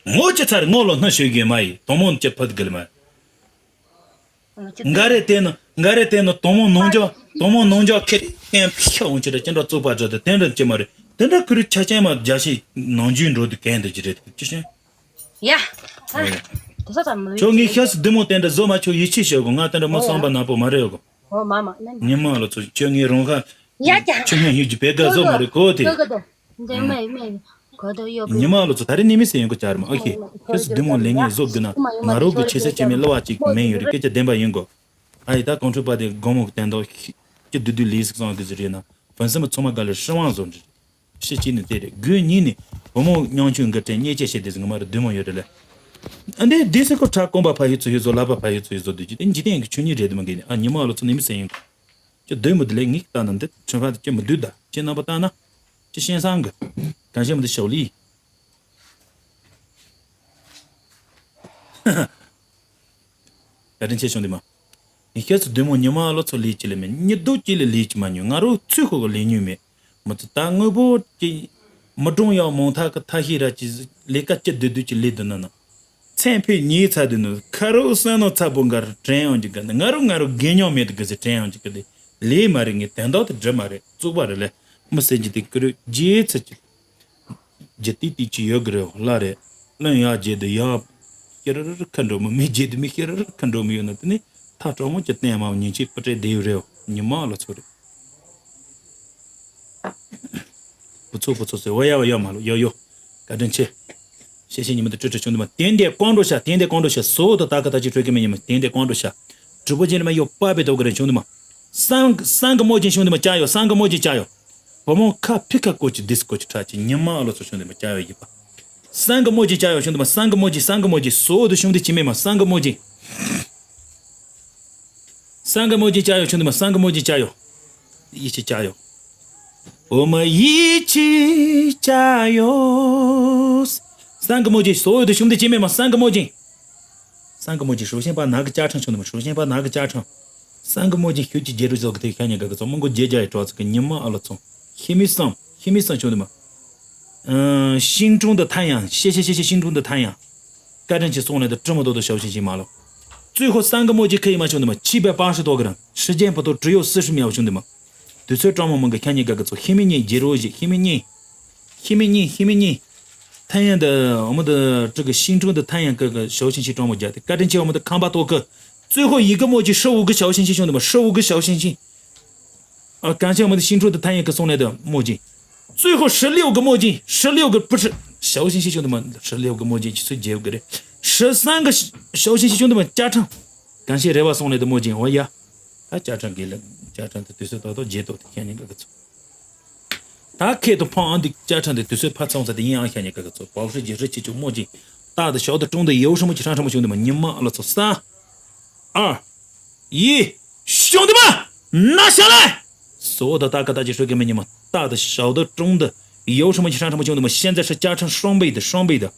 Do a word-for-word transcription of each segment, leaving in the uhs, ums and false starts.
ངོ་ཅི་ཚར་ངོ་ལོ་སྣ་ཤོད་གི་མ་ཡི་དོ་མོ་ཅི་ཕུད་གི་ལ་མ། འགའ་རེ་དེ་ནི་འགའ་རེ་དེ་ནི་དོ་མོ་ནོང་ཇོ་དོ་མོ་ནོང་ཇོ་ཁེ་ཀན་ཕི་ཁ་འོང་ཅི་ར་ཅི་འདྲ་བཙུགས་པ་ཇོ་དེ་དེ་འདྲ་ཅི་མ་རེད། དེ་འདྲ་ཁུ་རུ་ཆ་ཅན་མ་རྒྱ་ཤི་ནང་ཇུས་འགྲོ་དུ་གན་དུ་ཅི་རེད་ཅི་ཤེས། ཡ། ཨ། དེ་ས་ད་མི་ཁྱོད་ངའི་ཤ་སི་བདུད་མོ་དེ་འདྲ་བཟོ་མ་ཆོག་ཡིད་ཆེས་བྱེད་དགོ། ང་དེ་འདྲ་མི་བསམ་པ་ནག་པོ་མ་རེད་གོ། ཨོ་མ་མ་ནན། ཉི་མ་ལོ་ཚོ་ཁྱོད་ངའི་རོང་ཁ་ཡ་ཀྱ་ཆུ་ངན་ཡུད་ཀྱི་བེ་ག་བཟོ་མ་རེད་གོ་དེ། ཀོ་ཀོ་དོ། འདི་མེ་མེ་གོ་དོ་ཡོ་ཉི་མ་ལོ་ཚོ་ད་རེ་ནི་མི་སེ་ཡོང་གི་ཅར་མ། ཨོ་ཁེ། ཁྱོད་སི་བདུད་མོ་ལེ་ངས་བཟོ་དགོས་ན་ང་རོགས་ཀྱི་ཆེ་ས་ཆེ་མེ་ལ་བ་ཅིག་མེ་ཡོད་རེད་སྐད་ཆ་བདེན་པ་ཡིན་གོ། ཨ་ཡི་ད་གོང་ཁྲོ་པ་དེ་སྒོ་མོ་གི་དན་དོ་ཁྱི་བདུད་བདུད་ལི་སི་གསང་གི་ཟི་རེད་ན་བོན་སེམས་ཚོ་མ་ག་ལེ་སྲིད་དབང་བཟོ་འདྲི། ཕྱི་གཅིག་ནི་དེ་རེད། དགུན་གཉིས་ནི་བུ་མོ་ཉང་ཆུང་གི་དྲན་ཉེས་ཆད་བྱེད་དེ་ཟིན་གི་མ་རེད། བདུད་མོ་ཡོད་རེད་ལ། ཨ་འདི་འདི་སི་ཁོ་ཁྲ་གོམ་པ་ཕ་ཡི་ཚུ་ཡི་ཚོ་ལ་པ་ཕ་ཡི་ཚུ་ཡི་ཚོ་འདུག་ཅི་དེ་འཇིག་རྟེན་གི་ཆོས་ཉིད་རེད་དུ་མ་གི་ནི། ཨ་ཉི་མ་ལོ་ཚོ་ནི་མི་སེ་ཡིན། ཅི་བདུད་མོ་འདི་ལས་ངིག་ལྟ་ན་འདི་ཁྲིམས་ཁ་དུ་ཅི་མི་བདུད་ད་ཅི་རྣམ་པ་ལྟ་ན་ཅི་ཤེས་སང་གི་གང་ཤེས་མི་འདི་ཞོག་ལི། བཀའ་དྲིན་ཆེ་བྱུང་འདི་མ། ངས་ཁྱེད་ཚོ་བདུད་མོ་ཉི་མ་ལོ་ཚོ་ལས་ཀྱི་ལས་མེད། ཉི་གདུགས་ཀྱི་ལས་ལས་ཀྱི་མ་ཉོས། ང་རོ་ཚུལ་ཁོ་གི་ལས་ཉོས་མེད། མི་ཚོ་ད་དངོས་པོ་ཀྱི་མི་གྲོང་ཡག་མོང་ཐག་གི་ཐ་ཤི་ར་ཀྱི་ལས་ཀ་ཅི་བདུད་བདུད་ཀྱི་ལས་བདུད་ན་ན། མཚན་ཕེ་ཉིས་ཚ་བདུད་ནུ་ཁ་རོ་སན་ནོ་ཚ་པོ་འགར་དྲན་ཡོང་གི་གི་ང་རོ་ང་རོ་དགེ་སྙོམས་མེད་དུ་གི་ཟི་དྲན་ཡོང་གི་གི་ལས་མ་རེད། ངས་དན་རྟགས་དེ་འགྲུབ་མ་རེད། བཙུགས་པ་རེད་ལས་མི་སེ་ཀྱི་དེ་ཀི་རུ་རྗེས་ཚ་ཀྱི། རྒྱུ་ཏི་ཏི་ཅི་ཡོད་གི་རེད། ལ་རེད། གླིང་ཡག་རྗེས་དུ་ཡག་ཤི་ར་ར་ར་ཁ་འགྲོ་མི་མི་རྗེས་དུ་མི་ཤི་ར་ར་ཁ་འགྲོ་མི་ཡོད་ན་དེ་ནི་ཐག་གྲོགས་མོ་ཅི་བསྟན་མ་ཉིན་གཅིག་པུ་ཏྲེ་དེ་ཡོད་རེད། ཉི་མ་ལ་ཚོ་རེད། བུ་ཚོ་བུ་ཚོ་ཟེར་བ་ཡ་བ་ཡ་མ་ལོ་ཡ་ཡོ། བཀའ་དྲིན་ཆེ། ཤེས་ཤེས་ཉི་མ་དུ་སྤྲོད་སྤྲོད་བྱུང་དུ་མ་དེན་དེ་ཀོང་འགྲོ་ཤ་དེན་དེ་ཀོང་འགྲོ་ཤ་སོ་དུ་ད་ག་ད་ཅི་སྤྲོད་ཀྱི་མི་ཉི་མ་དེན་དེ་ཀོང་འགྲོ་ཤ། གྲུ་པོ་ཅན་མ་ཡོ་པ་པེ་དོ་གི་རེད་བྱུང་དུ་མ། སང་སང་གི་མོ་ཅན་བྱུང་དུ་མ་ཅ་ཡོ་སང་གི་མོ་ཅན་ཅ་ཡོ། བུ་མོ་ཁ་ཕི་ཁ་ཀོ་ཅི་དིས་ཀོ་ཅི་ཁྲ་ཅི་ཉི་མ་ཨ་ལོ་ཚོ་བྱུང་དུ་མ་ཅ་ཡོ་ཡི་པ། སང་གི་མོ་ཅན་ཅ་ཡོ་བྱུང་དུ་མ་སང་གི་མོ་ཅན་སང་གི་མོ་ཅན་སོ་དུ་བྱུང་དུ་ཅི་མེ་མ་སང་གི་མོ་ཅན། སང་གི་མོ་ཅན་ཅ་ཡོ་བྱུང་དུ་མ་སང་གི་མོ་ཅན་ཅ་ཡོ། ཡི་ཅི་ཅ་ཡོ། བུ་མོ་ཡི་ཅི་ཅ་ཡོ། སང་གི་མོ་ཅན་སོ་དུ་བྱུང་དུ་ཅི་མེ་མ་སང་གི་མོ་ཅན། སང་གི་མོ་ཅི་ཧྲུའུ་ཤན་པ་ནག་གི་ཅ་ཁྲང་ཆུང་དུ་མ་ཧྲུའུ་ཤན་པ་ནག་གི་ཅ་ཁྲང་། སང་གི་མོ་ཅི་ཤུ་ཅི་རྒྱལ་རུ་ཟོག་གི་ཐེག་ཁ་ཉེ་ག་གི་ཚོ་མོ་གོ་རྒྱལ་རྒྱ་ཡི་གྲོགས་ཚོ་གི་ཉི་མ་ཨ་ལོ་ཚོ་ཤི་མི་སང་ཤི་མི་སང་ཆུང་དུ་མ། ཤིང་ཀྲུང་དུ་ཐ་ཡང་ཤེ་ཤེ་ཤེ་ཤེ་ཤིང་ཀྲུང་དུ་ཐ་ཡང་། བཀའ་དྲིན་ཆེ་སོང་ལས་དུ་ཀྲི་མོ་དོ་དོ་ཞའོ་ཤིང་ཤིང་མ་ལོ། ཙུའི་ཧོ་སང་གི་མོ་ཅི་ཁ་ཡི་མ་ཆུང་དུ་མ་ཆི་བའི་པང་ཧྲི་དོ་གི་རང་ཧྲི་ཅན་པོ་དོ་ཀྲི་ཡོ་སི་ཧྲི་མི་ཡའོ་ཆུང་དུ་མ། དུས་ཚོད་གྲོང་མོ་མང་གི་ཁ་ཉེ་ག་གི་ཚོ་ཤི་མི་ཉིན་རྒྱལ་རོ་ཞིག་ཤི་མི་ཉིན། ཤི་མི་ཉིན་ཤི་མི་ཉིན། ཐ་ཡང་དུ་འོ་མོ་དུ་ཀྲི་གི་ཤིང་ཀྲུང་དུ་ཐ་ཡང་ཀི་གི་ཞའོ་ཤིང་ཤིང་གྲོང་མོ་རྒྱ་དེ་བཀའ་དྲིན་ཆེ་འོ་མོ་དུ་ཁང་པ་དོ་གི། ཙུའི་ཧོ་ཡི་གི་མོ་ཅི་ཧྲི་འུ་གི་ཞའོ་ཤིང་ཤིང་ཆུང་དུ་མ་ཧྲི་འུ་གི་ཞའོ་ཤིང་ཤིང་། ཨ་གང་ཆེ་མོ་དུ་ཤིང་ཕྲུག་དུ་ཐ་ཡན་གི་སོང་ནས་དུ་མོ་ཅིང་། ཙུའི་ཧོ་ཧྲི་ལིའུ་གི་མོ་ཅིང་ཧྲི་ལིའུ་གི་པུ་ཧྲི། ཞའོ་ཤིང་ཤིང་ཆུང་དུ་མ་ཧྲི་ལིའུ་གི་མོ་ཅིང་ཆི་སུ་རྒྱལ་གི་རེད། ཧྲི་སང་གི་ཞའོ་ཤིང་ཤིང་ཆུང་དུ་མ་ཅ་ཁྲང་། གང་ཆེ་རེ་བ་སོང་ནས་དུ་མོ་ཅིང་འོ་ཡ། ད་ཅ་ཁྲང་གི་ལ་ཅ་ཁྲང་དུ་དུས་སུ་ཏོག་ཏོག་རྗེས་ཏོག་དུ་ཁྱེད་ཉིན་ག་གི་ཚོ། ད་ཁེ་དུ་ཕང་ཨང་དུ་ཅ་ཁྲང་དུ་དུས་སུ་ཕ་ཚོང་ས་དུ་ཡིན་ཨང་ཁྱེད་ཉིན་ག་གི་ཚོ་པའོ་ཧྲི་ཇི་ཧྲི་ཆི་ཆུ་མོ་ཅིང་། ཏག་དུ་ཞའོ་དུ་ཀྲུང་དུ་ཡེའུ་ཧྲི་མོ་ཅི་ཧྲང་ཧྲི་མོ་ཆུང་དུ་མ་ཉི་མ་ཨ་ལ་ཚོ་ས། ཨ། ཡི། ཤོང་དུ་མ། ན་ཤ་ལ། སོ་ད་ད་ཀ་ད་ཅི་ཧྲུ་གི་མི་ཉི་མ་ད་ད་ཞའོ་ད་ཀྲུང་ད། ཡོ་ཧྲི་མ་ཅི་ཧྲང་ཧྲི་མ་ཆུང་དུ་མ་ཤན་ཛ་ཧྲི་ཅ་ཁྲང་ཧྲོང་པེ་ད་ཧྲོང་པེ་ད།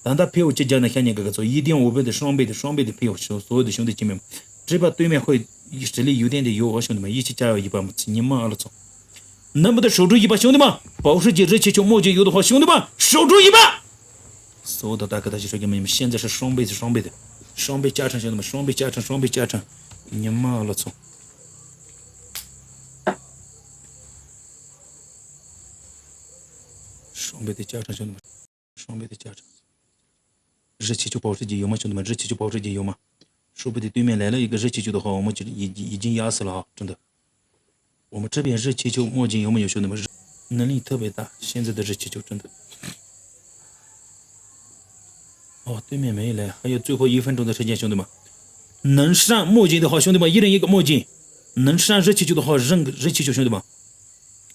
ད་ད་ཕེའུ་ཅི་རྒྱ་ན་ཤ་ཉེ་ག་ག་ཚོ་ཡི་དེང་འོ་པེ་ད་ཧྲོང་པེ་ད་ཧྲོང་པེ་ད་ཕེའུ་ཤོ་སོ་ད་ཤོང་དུ་ཅི་མི་མ། ཀྲི་པ་ཏུས་མེ་ཧོ་ཡི་ཧྲི་ལི་ཡུ་དེན་ད་ཡོ་ཧོ་ཤོང་དུ་མ་ཡི་ཅི་ཅ་ཡོ་ཡི་པ་མ་ཚི་ཉི་མ་ཨ་ལ་ཚོ། ནམ་བུ་དུ་ཧྲོ་ཀྲུ་ཡི་པ་ཤོང་དུ་མ། པའོ་ཧྲི་ཅི་རི་ཆི་ཆུ་མོ་ཅི་ཡོ་དུ་ཧོ་ཤོང་དུ་མ་ཧྲོ་ཀྲུ་ཡི་པ། སོ་ད་ད་ཀ་ད་ཅི་ཧྲོ་ཀི་མི་མི་ཤན་ཛ་ཧྲི་ཧྲོང་པེ་ཧྲོང་པེ་ཧྲོང་པེ་ཅ་ཁྲང་ཤོང་དུ་མ་ཧྲོང་པེ་ཅ་ཁྲང་ཧྲོང་པེ་ཅ་ཁྲང་ཉི་མ་ཨ་ལ་ཚོ། ཧྲོང་པེ་དེ་ཅ་ཁྲང་ཤོང་དུ་མ་ཧྲོང་པེ་དེ་ཅ་ཁྲང་། རི་ཆི་ཆུ་པའོ་ཧྲི་ཅི་ཡོ་མ་ཤོང་དུ་མ་རི་ཆི་ཆུ་པའོ་ཧྲི་ཅི་ཡོ་མ། ཧྲོ་པེ་དེ་ཏུས་མེ་ལེ་ལ་ཡི་ག་རི་ཆི་ཆུ་དུ་ཧོ་མོ་ཅི་ཡི་ཡི་ཅིན་ཡ་སི་ལ་ཧ་ཀྲུང་དུ། འོ་མ་ཁྲི་པའི་རི་ཆེ་ཆུང་མོ་ཅན་ཡོང་མ་ཡོང་ཤོད་ནི་མ་རི། ནན་ལིང་ཐུབ་པའི་ད་ཤན་ཛི་ད་རི་ཆེ་ཆུང་ཀྲུང་ད། འོ་ཏུས་མེ་མེ་ལས་ཧ་ཡོ་ཙུའི་ཧོ་ཡི་ཧྥན་ཀྲུང་ད་ཧྲི་ཅན་ཤོང་དུ་མ། ནན་ཧྲང་མོ་ཅན་དེ་ཧོ་ཤོང་དུ་མ་ཡི་རང་ཡི་ག་མོ་ཅན། ནན་ཧྲང་རི་ཆེ་ཆུང་དེ་ཧོ་རང་གི་རི་ཆེ་ཆུང་ཤོང་དུ་མ།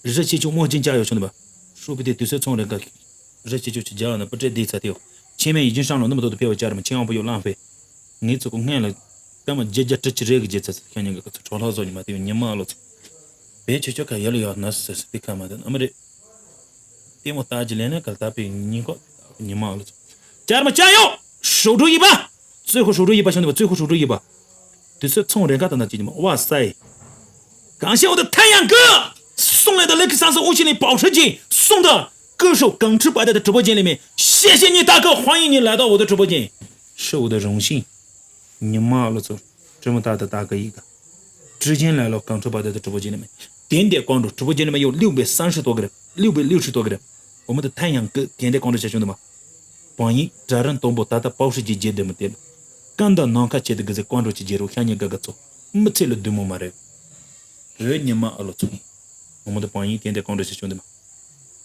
རི་ཆེ་ཆུང་མོ་ཅན་ཅ་ཡོ་ཤོང་དུ་མ། ཧྲུ་པི་དེ་དུས་ཚོད་ཚོང་རེ་ག་རི་ཆེ་ཆུང་ཅི་ཇ་ཡོ་ན་པུ་ཏྲེ་དེ་ཚ་དེའོ། ཆེ་མེ་ཡི་ཅིན་ཧྲང་ལོ་ནི་མ་དོ་དུ་ཕེ་བ་ཅ་ར་མ་ཆེ་ཡང་པོ་ཡོ་ལང་ཕེ། ངེད་ཚོ་གོ་སྔན་ལ། ཀ་མ་རྗེ་རྒྱ་དྲི་ཆི་རེ་གི་རྗེ་ཚ་ཚ་ཁྱེད་ཉིན་ག་ཚོ་གྲོ་ལྷག་བཟོ་ཉི་མ་དེ་ཉི་མ་ལོ་ཚོ། བེ་ཆོ་ཆོ་ཁ་ཡ་ལ་ཡོ་ན་སི་སི་དེ་ཁ་མ་དེ་ཨ་མ་རེ། ལྟད་མོ་ལྟ་ཅི་ལེན་ན་ག་ལ་ད་པེ་ཉིན་གོ་ཉི་མ་ལོ་ཚོ། ཅར་མ་ཅ་ཡོ། ཧྲོ་ཀྲུ་ཡི་པ། ཙོས་ཁོ་ཧྲོ་ཀྲུ་ཡི་པ་ཤོང་དུ་པ་ཙོས་ཁོ་ཧྲོ་ཀྲུ་ཡི་པ། དུས་ཚོད་ཚོང་རེ་ག་ད་ན་ཅི་ཉི་མ་ཝ་སའི། གང་ཤེས་འོ་དུ་ཐ་ཡང་གི། སོང་ལེ་ད་ལེ་ཁི་སང་སོ་འུ་ཆི་ལེ་པའོ་ཧྲི་ཅི་སོང་ད། 歌手耿直白的直播间里面，谢谢你大哥，欢迎你来到我的直播间。是我的荣幸。你妈了，这这么大的大哥一个，直播间来了，耿直白的直播间里面，点点关注，直播间里面有六百三十多个人，六百六十多个人。我们的太阳哥点点关注一下，兄弟们。榜一，扎人东部，打打保时捷捷的么的了。干到南开切的个在关注去接入，想你哥哥做，没吃了对么嘛人。人你妈了，兄弟。我们的榜一点点关注一下，兄弟们。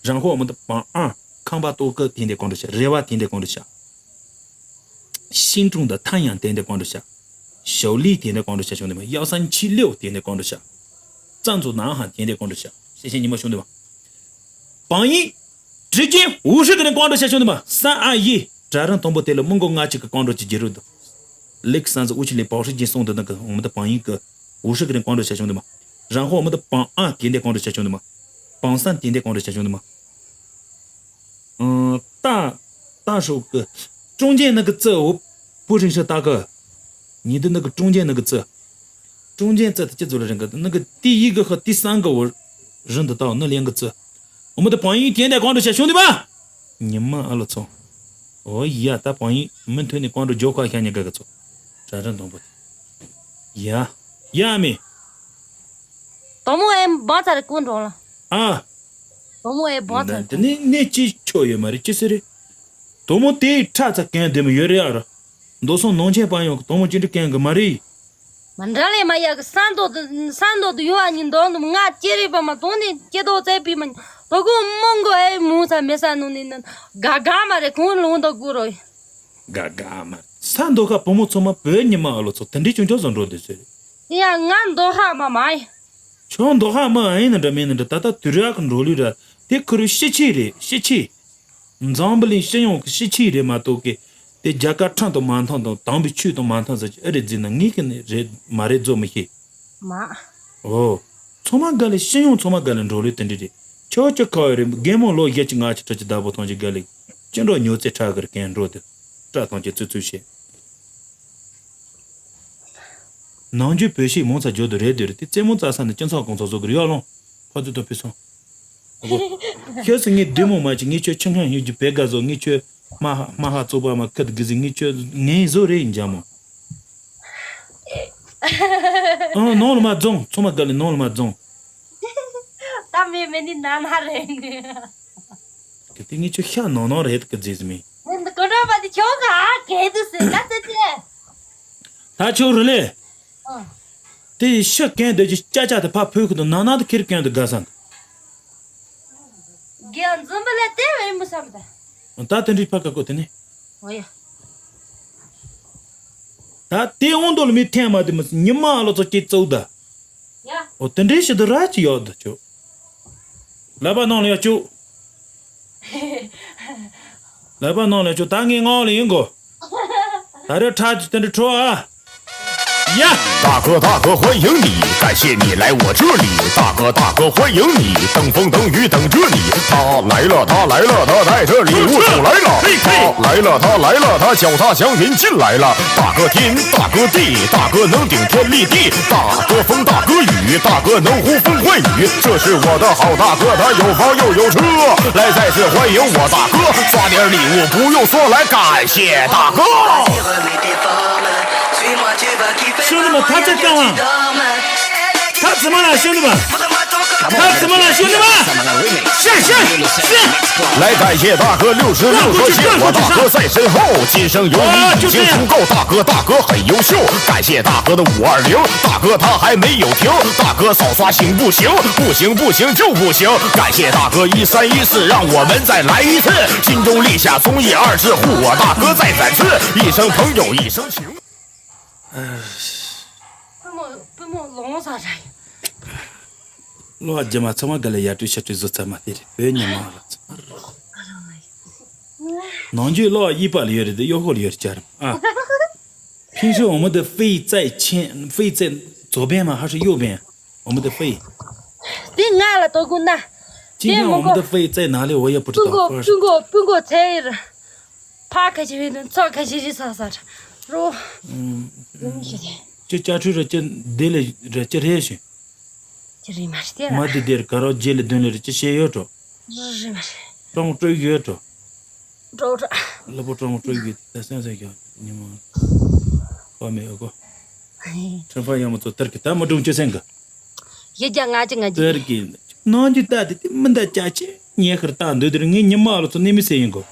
然后我们的榜二，康巴多哥点点关注一下，热娃点点关注一下，心中的太阳点点关注一下，小丽点点关注一下，兄弟们，幺三七六点点关注一下，藏族男孩点点关注一下，谢谢你们，兄弟们。榜一，直接五十个人关注一下，兄弟们，三二一，扎人同步点了，蒙古俺这个关注去接入的，雷克萨斯五七零保时捷送的那个，我们的榜一个五十个人关注一下，兄弟们。然后我们的榜二点点关注一下，兄弟们。榜三点点关注一下，兄弟们。嗯，大大手哥，中间那个字我不认识，大哥，你的那个中间那个字，中间字的记住了，这个那个第一个和第三个我认得到那两个字。我们的榜一点点关注一下，兄弟们。你们阿拉操！哦呀，大榜一门推你关注九块钱你这个错，这这东不呀呀没。 དོ་མོ་ཨེ་བང་ཚར་ཀུན་འགྲོ་ལ། ཨ། དོ་མོ་ཨེ་བང་ཚར་ཀུན། དེ་ནས་ནས་ཅི་ཆོ་ཡོད་མ་རེད་ཅི་ཟེར་རེད། དོ་མོ་དེའི་ཁྲ་ཚ་གན་དེ་མོ་ཡོད་རེད་ཨ་ར། མདོ་སོང་ནང་ཆེན་པ་ཡོང་གི་དོ་མོ་ཅི་འདྲ་གན་གི་མ་རེད། མ་འདྲ་ལས་མ་ཡག་གི་ས་མདོ་དུ་ས་མདོ་དུ་ཡོད་ཨ་ཉི་མདོ་ནུ་ང་ཅེ་རེད་པ་མ་དོ་ནས་ཅེ་དོ་ཙེ་པི་མ་དོ་གོ་མོང་གོ་ཨེ་མུ་ཚ་མེ་ས་ནུ་ནི་ནི་ག་ག་མ་རེད་ཁོང་ལུང་དོ་གུ་རོ། ག་ག་མ་ས་མདོ་ཁ་བུ་མོ་ཚོ་མ་བོད་ཉི་མ་ཨ་ལོ་ཚོ་དེ་འདྲའི་ཅུང་ཅུང་བཟོ་འགྲོ་འདུག་ཟེར། ཡ་ང་མདོ་ཁ་མ་མ་ཡིན། ཁྱོད་མདོ་ཁ་མ་ཨེ་ཡིན་ན་འདྲ་མིན་ན་འདྲ་ད་ལྟ་དུས་རག་གི་འགྲོ་ལུས་ར་དེ་ཁུ་རུ་ཤི་ཆེ་རེད་ཤི་ཆེ། འཛམ་བུ་གླིང་སྤྱི་ཡོངས་ཀྱི་ཤི་ཆེ་རེད་མ་གཏོགས་ཀི་དེ་རྒྱ་གར་ཁྲང་དུ་མ་མཐོང་དང་དམ་པའི་ཆོས་དང་མ་མཐོང་ཟེར་གྱི་ཨེ་རེད་ཟེར་ན་ངས་ཀི་ནི་རེད་མ་རེད་བཟོ་མི་ཤེས། མ། ཨོ། ཚང་མ་དགའ་ལེ་སྤྱི་ཡོངས་ཚང་མ་དགའ་ལེ་འགྲོ་ལེ་དེ་འདྲ་རེད། ཁྱོད་ཀྱི་ཁ་བའི་རེད་རྒན་མོ་ལོ་བཞི་གཅིག་ང་གཅིག་ཁྲི་གཅིག་བདག་པོ་ཐོང་གཅིག་དགའ་ལེ། ཅི་འགྲོ་ཉོ་ཚེ་ཁྲག་གི་རྐན་འགྲོ་དེ། སྐྲ་ཐོང་གཅིག་ཙི་ཙུ་བྱེད། ནང་རྒྱུད་བོད་ཤིག་མང་ཚ་འཇོག་དུ་རེད་དེ་རེད་དེ་རྩེད་མོ་རྩ་ས་ནས་སྤྱི་ཚོགས་གོང་ཚོགས་བཟོ་གི་རེད་ཡོད་ལོང་། ཕ་ཚོད་དང་ཕུད་སོང་། ཤེས་སུ་ངའི་བདུད་མོ་མ་ཅིག་ངའི་ཆོས་ཆུང་ཁང་ཡོད་ཀྱི་བེ་དགའ་བཟོ་ངའི་ཆོས་མ་ཧ་མ་ཧ་བཙོག་པ་མ་ཁད་གི་ཟིག་ངའི་ཆོས་ངའི་བཟོ་རེད་ཡིན་འཇམ་མོ། ཨང་ནང་ལ་མ་རྫོང་ཚང་མ་དགའ་ལེ་ནང་ལ་མ་རྫོང་། ད་མེད་མེད་ནི་ན་ན་རེད་ནི། གི་དེ་ངའི་ཆོས་ཤ་ནང་ནང་རེད་གི་ཟིག་ཟིག་མིན། ནི་འདི་ཀོ་འདྲ་པ་དེ་ཁྱོད་ག་གལ་དུ་ཟེར་ད་ཟེར་ཏེ། ད་ཆོས་རེད་ལེ། ཨང་། དེ་ཤི་གན་དེ་ཅི་ཅ་ཅ་དེ་ཕ་ཕོད་ཁུ་དང་ན་ན་དེ་ཁེར་གན་དུ་དགའ་སང་། རྒྱལ་འཛིན་པ་ལ་དེ་བས་མི་བསམ་ད། ད་དེ་འདྲའི་ཕ་ཀ་ཀོ་དེ་ནི། ཨོ་ཡ། ད་དེ་འོང་དོ་ལ་མི་ཐེན་མ་དེ་མི་ཉི་མ་ཨ་ལོ་ཚོ་སྐྱེ་བཙུགས་ད། ཡ། ཨོ་དེ་འདྲའི་ཞིག་ཏུ་ར་ཅི་ཡོད་དུ་ཆོ། ལབ་པ་ནང་ལ་ཡ་ཆུ། ལབ་པ་ནང་ལ་ཆུ་ད་ངའི་ངང་ལ་ཡིན་གོ། ད་རེ་ཁྲ་ཅི་དེ་འདྲ་ཁྲོ་ཨ། ཡ། 大哥，大哥，欢迎你，感谢你来我这里。大哥，大哥，欢迎你，等风等雨等着你。他来了，他来了，他带着礼物走来了。他来了，他来了，他脚踏祥云进来了。大哥天，大哥地，大哥能顶天立地。大哥风，大哥雨，大哥能呼风唤雨。这是我的好大哥，他有房又有车。来，再次欢迎我大哥，发点礼物不用说，来感谢大哥。 兄弟们，他在干嘛？他怎么了，兄弟们？他怎么了，兄弟们？谢谢，谢谢。来感谢大哥六十六和谢我大哥在身后，今生有你已经足够，大哥，大哥很优秀，感谢大哥的五二零，大哥他还没有停，大哥少刷行不行？不行，不行就不行，感谢大哥一三一四，让我们再来一次，心中立下忠义二字，护我大哥再展翅，一生朋友一生情。 པུ་མོ་པུ་མོ་ལོང་ས་ར་ཡིན། ལོ་རྒྱུ་མ་ཚང་མ་ག་ལ་ཡར་སྤྲོད་ཤར་སྤྲོད་བཟོ་ཚར་མ་དེ་རེད་བོད་ཉི་མ་ལ་ཚང་མ། ནང་རྒྱུད་ལོ་གཡས་པ་ལ་ཡོད་རེད་དེ་གཡོག་ཤོག་ལ་ཡོད་རེད་ཅར་ཨ། 平时我们的肺在前，肺在左边吗？还是右边？我们的肺。 དེ་ང་ལ་དོ་དགོས་ན། 今天我们的肺在哪里？我也不知道。 སྤུ་མགོ་སྤུ་མགོ་སྤུ་མགོ་ཚེ་ཡིར། ཕ་ཁ་ཆེ་བའི་དོན་ཚོ་ཁ་ཆེ་རི་ས་ས་རོ། ཅི་ཅ་ཁྲུ་ར་ཅི་དེ་ལས་ར་ཅི་རེད་ཞུ། ཅི་རེད་མ་རེད་དེ་ར། མ་དེ་དེར་ག་རོ་རྗེ་ལ་དོན་ལས་ར་ཅི་བཤད་ཡོད་འགྲོ། རེད་མ་རེད། སྤྲང་སྤྲོད་ཡོད་འགྲོ། འགྲོ་ར། ལུས་པོ་སྤྲང་སྤྲོད་ཡོད་ད་སེམས་སེམས་ཀྱང་ཉི་མ། བ་མེད་ཨོ་གོ། ཁྲིམས་ཕ་ཡང་མ་ཚོ་དར་གི་ད་མ་སྒྲུང་ཅི་སེང་གི། ཡི་རྒྱ་ང་ཅི་ང་ཅི། དར་གི། ནང་གི་ད་དེ་དེ་མི་འདའ་ཅག་ཅི་ཉེ་ཁར་ད་འདོད་དེར་ངའི་ཉི་མ་ལོ་ཚོ་ནི་མི་སེ་ཡིན་གོ།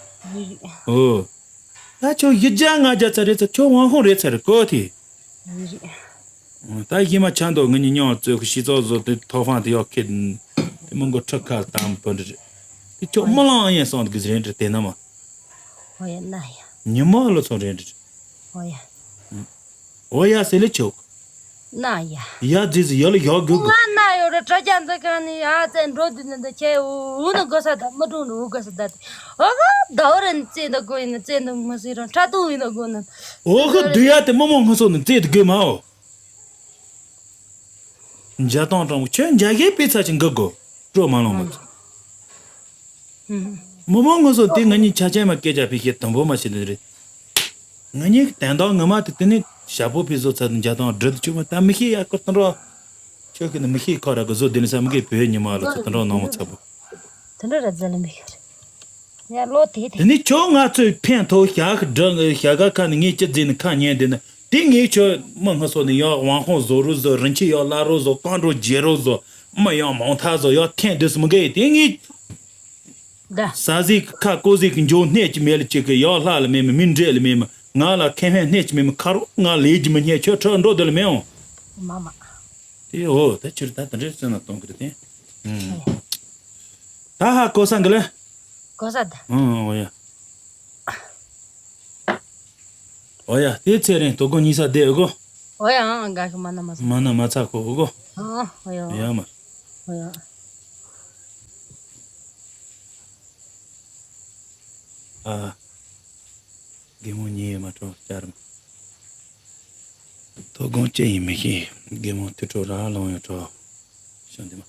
ཨོ། ད་ཁྱོད་ཡི་རྒྱ་ང་རྒྱ་ཚ་རེད་ཚ་ཁྱོད་དབང་ཧོང་རེད་ཚ་རེད་གོ་དེ། ད་ཡི་མ་ཆ་འདོག་ངི་ཉི་ཉོག་ཙོས་ཁུ་ཤི་ཙོག་བཟོ་དེ་ཐོག་ཧྥང་དེ་ཡོག་ཁེ། དེ་མི་མགོ་ཁྲི་ཁ་དམ་པོ་འདྲི། དེ་ཁྱོད་མི་ལང་ཡན་སོང་གི་རེད་འདྲི་དེ་ན་མ། ཨོ་ཡ་ན་ཡ། ཉི་མ་ལོ་ཚོ་རེད་འདྲི། ཨོ་ཡ། ཨོ་ཡ་ཟེར་ལེ་ཆོག་ན་ཡ། ཡ་ཛི་ཛི་ཡ་ལ་ཡོག་དགོས་གོ། ང་ན་ཡོད་རེད་དྲ་རྒྱ་འདི་ག་ནི་ཡ་ཙེ་འགྲོ་དུས་ནི་འདི་ཁྱེད་འུ་ནི་དགོས་ས་ད་མི་གྲོང་ནི་འུ་དགོས་ས་ད་དེ། ཨོ་ག་ཟླ་བ་རེ་ནི་ཙེ་འདི་དགོས་ཡིན་ནི་ཙེ་འདི་མི་ཟེར་རང་ཁྲ་ཏུང་ཡིན་ནི་དགོས་ནི། ཨོ་ཧུ་བསྡུ་ཡ་དེ་མི་མང་ང་ཚོ་ནི་རྩེ་དུ་དགོས་མ་འོ། འཇའ་སྟོང་སྤྲང་པོ་ཁྱོད་འཇའ་གས་པའི་ཚ་ཅིག་འགག་གོ། སྤྲོ་མ་ལོང་མ་ཚོ། མི་མང་ང་ཚོ་དེ་ང་གཉིས་ཆ་ཅན་མ་སྐད་ཆ་ཕི་ཤེས་དམ་པོ་མ་བྱེད་དེ་རེད། ང་གཉིས་ཀྱི་དན་རྟགས་ངོ་མ་དེ་དེ་ནི་ཞྭ་ཕོ་ཕི་བཟོ་ཚ་དུ་འཇའ་སྟོང་སྦྲུལ་དུ་ཆུ་མ་ད་མི་ཤེས་ཡ་ཀོ་དུ་འགྲོ། ཁྱོད་ཀྱི་ནི་མི་ཤེས་ཁོ་ར་གི་བཟོ་དེ་ནི་ས་མི་གས་བོད་ཉི་མ་ལོ་ཚོ་དུ་འགྲོ་ནང་མ་ཚ་པོ། དེ་འདྲ་ར་རྫ་ལ་མི་ཤེས་རེད། ཡ་ལོ་དེ་དེ། དེ་ནི་ཁྱོད་ང་ཚོའི་ཕན་ཐོགས་ཞག་གི་འགྲོ་ཞག་ག་ཁ་ནས་ངས་ཅི་བརྫིས་ནི་ཁ་ཉན་དེ་ནི་དེ་ངས་ཁྱོད་མི་སྔ་སོ་ནས་ཡང་དབང་ཁོང་བཟོ་རུ་བཟོ་རིན་ཆེན་ཡང་བླ་རུ་བཟོ་རྐང་འགྲོ་རྗེ་རུ་བཟོ་མི་ཡང་མང་ཐག་བཟོ་ཡང་ཐེན་དུས་སུ་མི་འགལ་དེ་ངས། ད། ས་ཟིག་གི་ཁ་ཀོ་ཟིག་གི་འཇོ་སྣེ་ཅི་མེད་ལ་ཅིག་གི་ཡང་ལྷ་ལ་མེད་མི་མི་འདྲེ་ལ་མེད་མི་ང་ལ་ཁེ་ཕན་སྣེ་ཅི་མེད་མི་ཁ་རོག་ང་ལས་ཀྱི་མི་སྙད་ཁྱོད་ཁྲོད་འགྲོ་དེ་ལ་མེད་འོང་། མ་མ། དེ་འོ་ད་ཕྱིར་ད་དེ་འདྲའི་བརྩོན་ལ་གཏོང་གི་རེད་དེ། ད་ཧ་གོ་ས་འགི་ལ། གོ་ས་ད། ཨང་ཨོ་ཡ། ཨོ་ཡ་དེ་ཚེ་རིང་དོ་དགོང་གཉིས་ས་བསྡད་ཨོ་གོ། ཨོ་ཡ་ཨང་དགའ་ཤི་མ་ན་མ་ཚ། མ་ན་མ་ཚ་ཁོ་ཨོ་གོ། ཨང་ཨོ་ཡ། ཡ་མ། ཨོ་ཡ། ཨ། རྒན་མོ་ཉལ་ཡོད་མ་འགྲོ་བསྐྱར་མ། དོ་དགོང་ཅི་ཡིན་མི་ཤེས། རྒན་མོ་དུད་འགྲོ་ར་ལོང་ཡོད་འགྲོ། ཤོད་འདི་མ།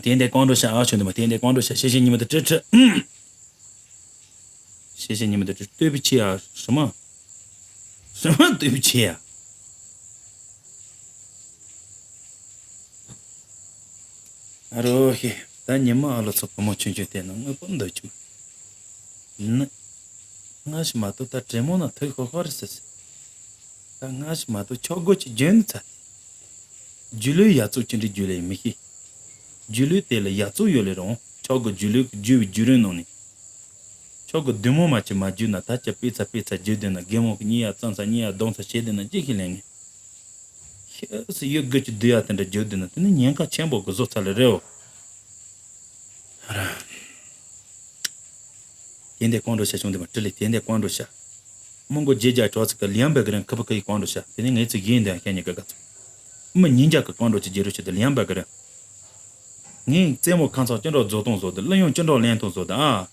དེ་འདྲ་ཀོང་འགྲོ་ཤ་ཨ་ཤོད་འདི་མ་དེ་འདྲ་ཀོང་འགྲོ་ཤ་ཤེ་ཤེ་ཉི་མ་དུ་ཁྲི་ཁྲི། ཤེ་ཤེ་ཉི་མ་དུ་ཁྲི་ལྟོས་པའི་ཆེ་ཨ་ཧྲི་མ། ཧྲི་མ་ལྟོས་པའི་ཆེ་ཨ། ཨ་རོ་ཧེ། ད་ཉི་མ་ཨ་ལོ་ཚོ་བུ་མོ་ཆུང་ཆུང་དེ་ན་དངོས་པོ་འདོད་ཀྱི་མ། ནི། སྔ་ཞིག་མ་གཏོགས་ད་དྲེད་མོང་ན་ཐུག་ཤོར་ཤོར་རེད་ཟེར། ད་སྔ་ཞིག་མ་གཏོགས་ཆོག་སྒོ་ཅིག་བརྗོད་ནི་ཚ་དེ། རྒྱུ་ལུས་ཡ་གཙོ་ཅི་འདྲའི་རྒྱུ་ལས་མི་ཤེས། རྒྱུ་ལུས་དེ་ལ་ཡ་གཙོ་ཡོད་ལས་རུང་ཆོག་གི་རྒྱུ་ལུས་ཀྱི་རྒྱུ་བའི་རྒྱུ་རིན་ནང་ནས། ཆོག་གི་བདུད་མོ་མ་ཅི་མ་རྒྱུ་ན་ད་ཅི་པི་ཚ་པི་ཚ་རྒྱུ་དེ་ན་རྒན་མོ་གི་གཉིད་ཡ་གཙང་ཚ་གཉིད་ཡ་གདོང་ཚ་བྱེད་དེ་ན་ཅི་ཤི་ལེན་ངེས། ཤེས་སུ་ཡོད་དགོས་ཀྱི་བསྡུ་ཡ་དེ་འདྲ་བརྗོད་བསྡད་ན་དེ་ནི་ཉེན་ཁ་ཆེན་པོ་གི་བཟོ་ཚར་ལེ་རེད་འོ། དེ་འདྲའི་ཀོང་འགྲོ་ཤ་བྱུང་དེ་མ་བྲི་ལེ་དེ་འདྲའི་ཀོང་འགྲོ་ཤ། མོ་མགོ་རྗེས་རྒྱ་གྲོགས་ཚིག་གི་ལིའམ་བེ་གི་རིང་ཁི་པི་ཁི་ཡི་ཀོང་འགྲོ་ཤ་དེ་ནི་ངའི་ཚིག་ཡིན་དེ་ཡང་ཤ་ཉེ་གི་ག་ཚོ། མི་ཉིན་རྒྱ་གི་ཀོང་འགྲོ་ཆུ་རྒྱལ་རུ་ཆུ་དེ་ལིའམ་བེ་གི་རིང་། ངས་རྩེད་མོ་ཁ་ཚང་ཅི་འདྲ་རྫོགས་སྟངས་བཟོ་དེ་གླུ་དབྱངས་ཅི་འདྲ་ལེན་སྟངས་བཟོ་དེ་ཨ།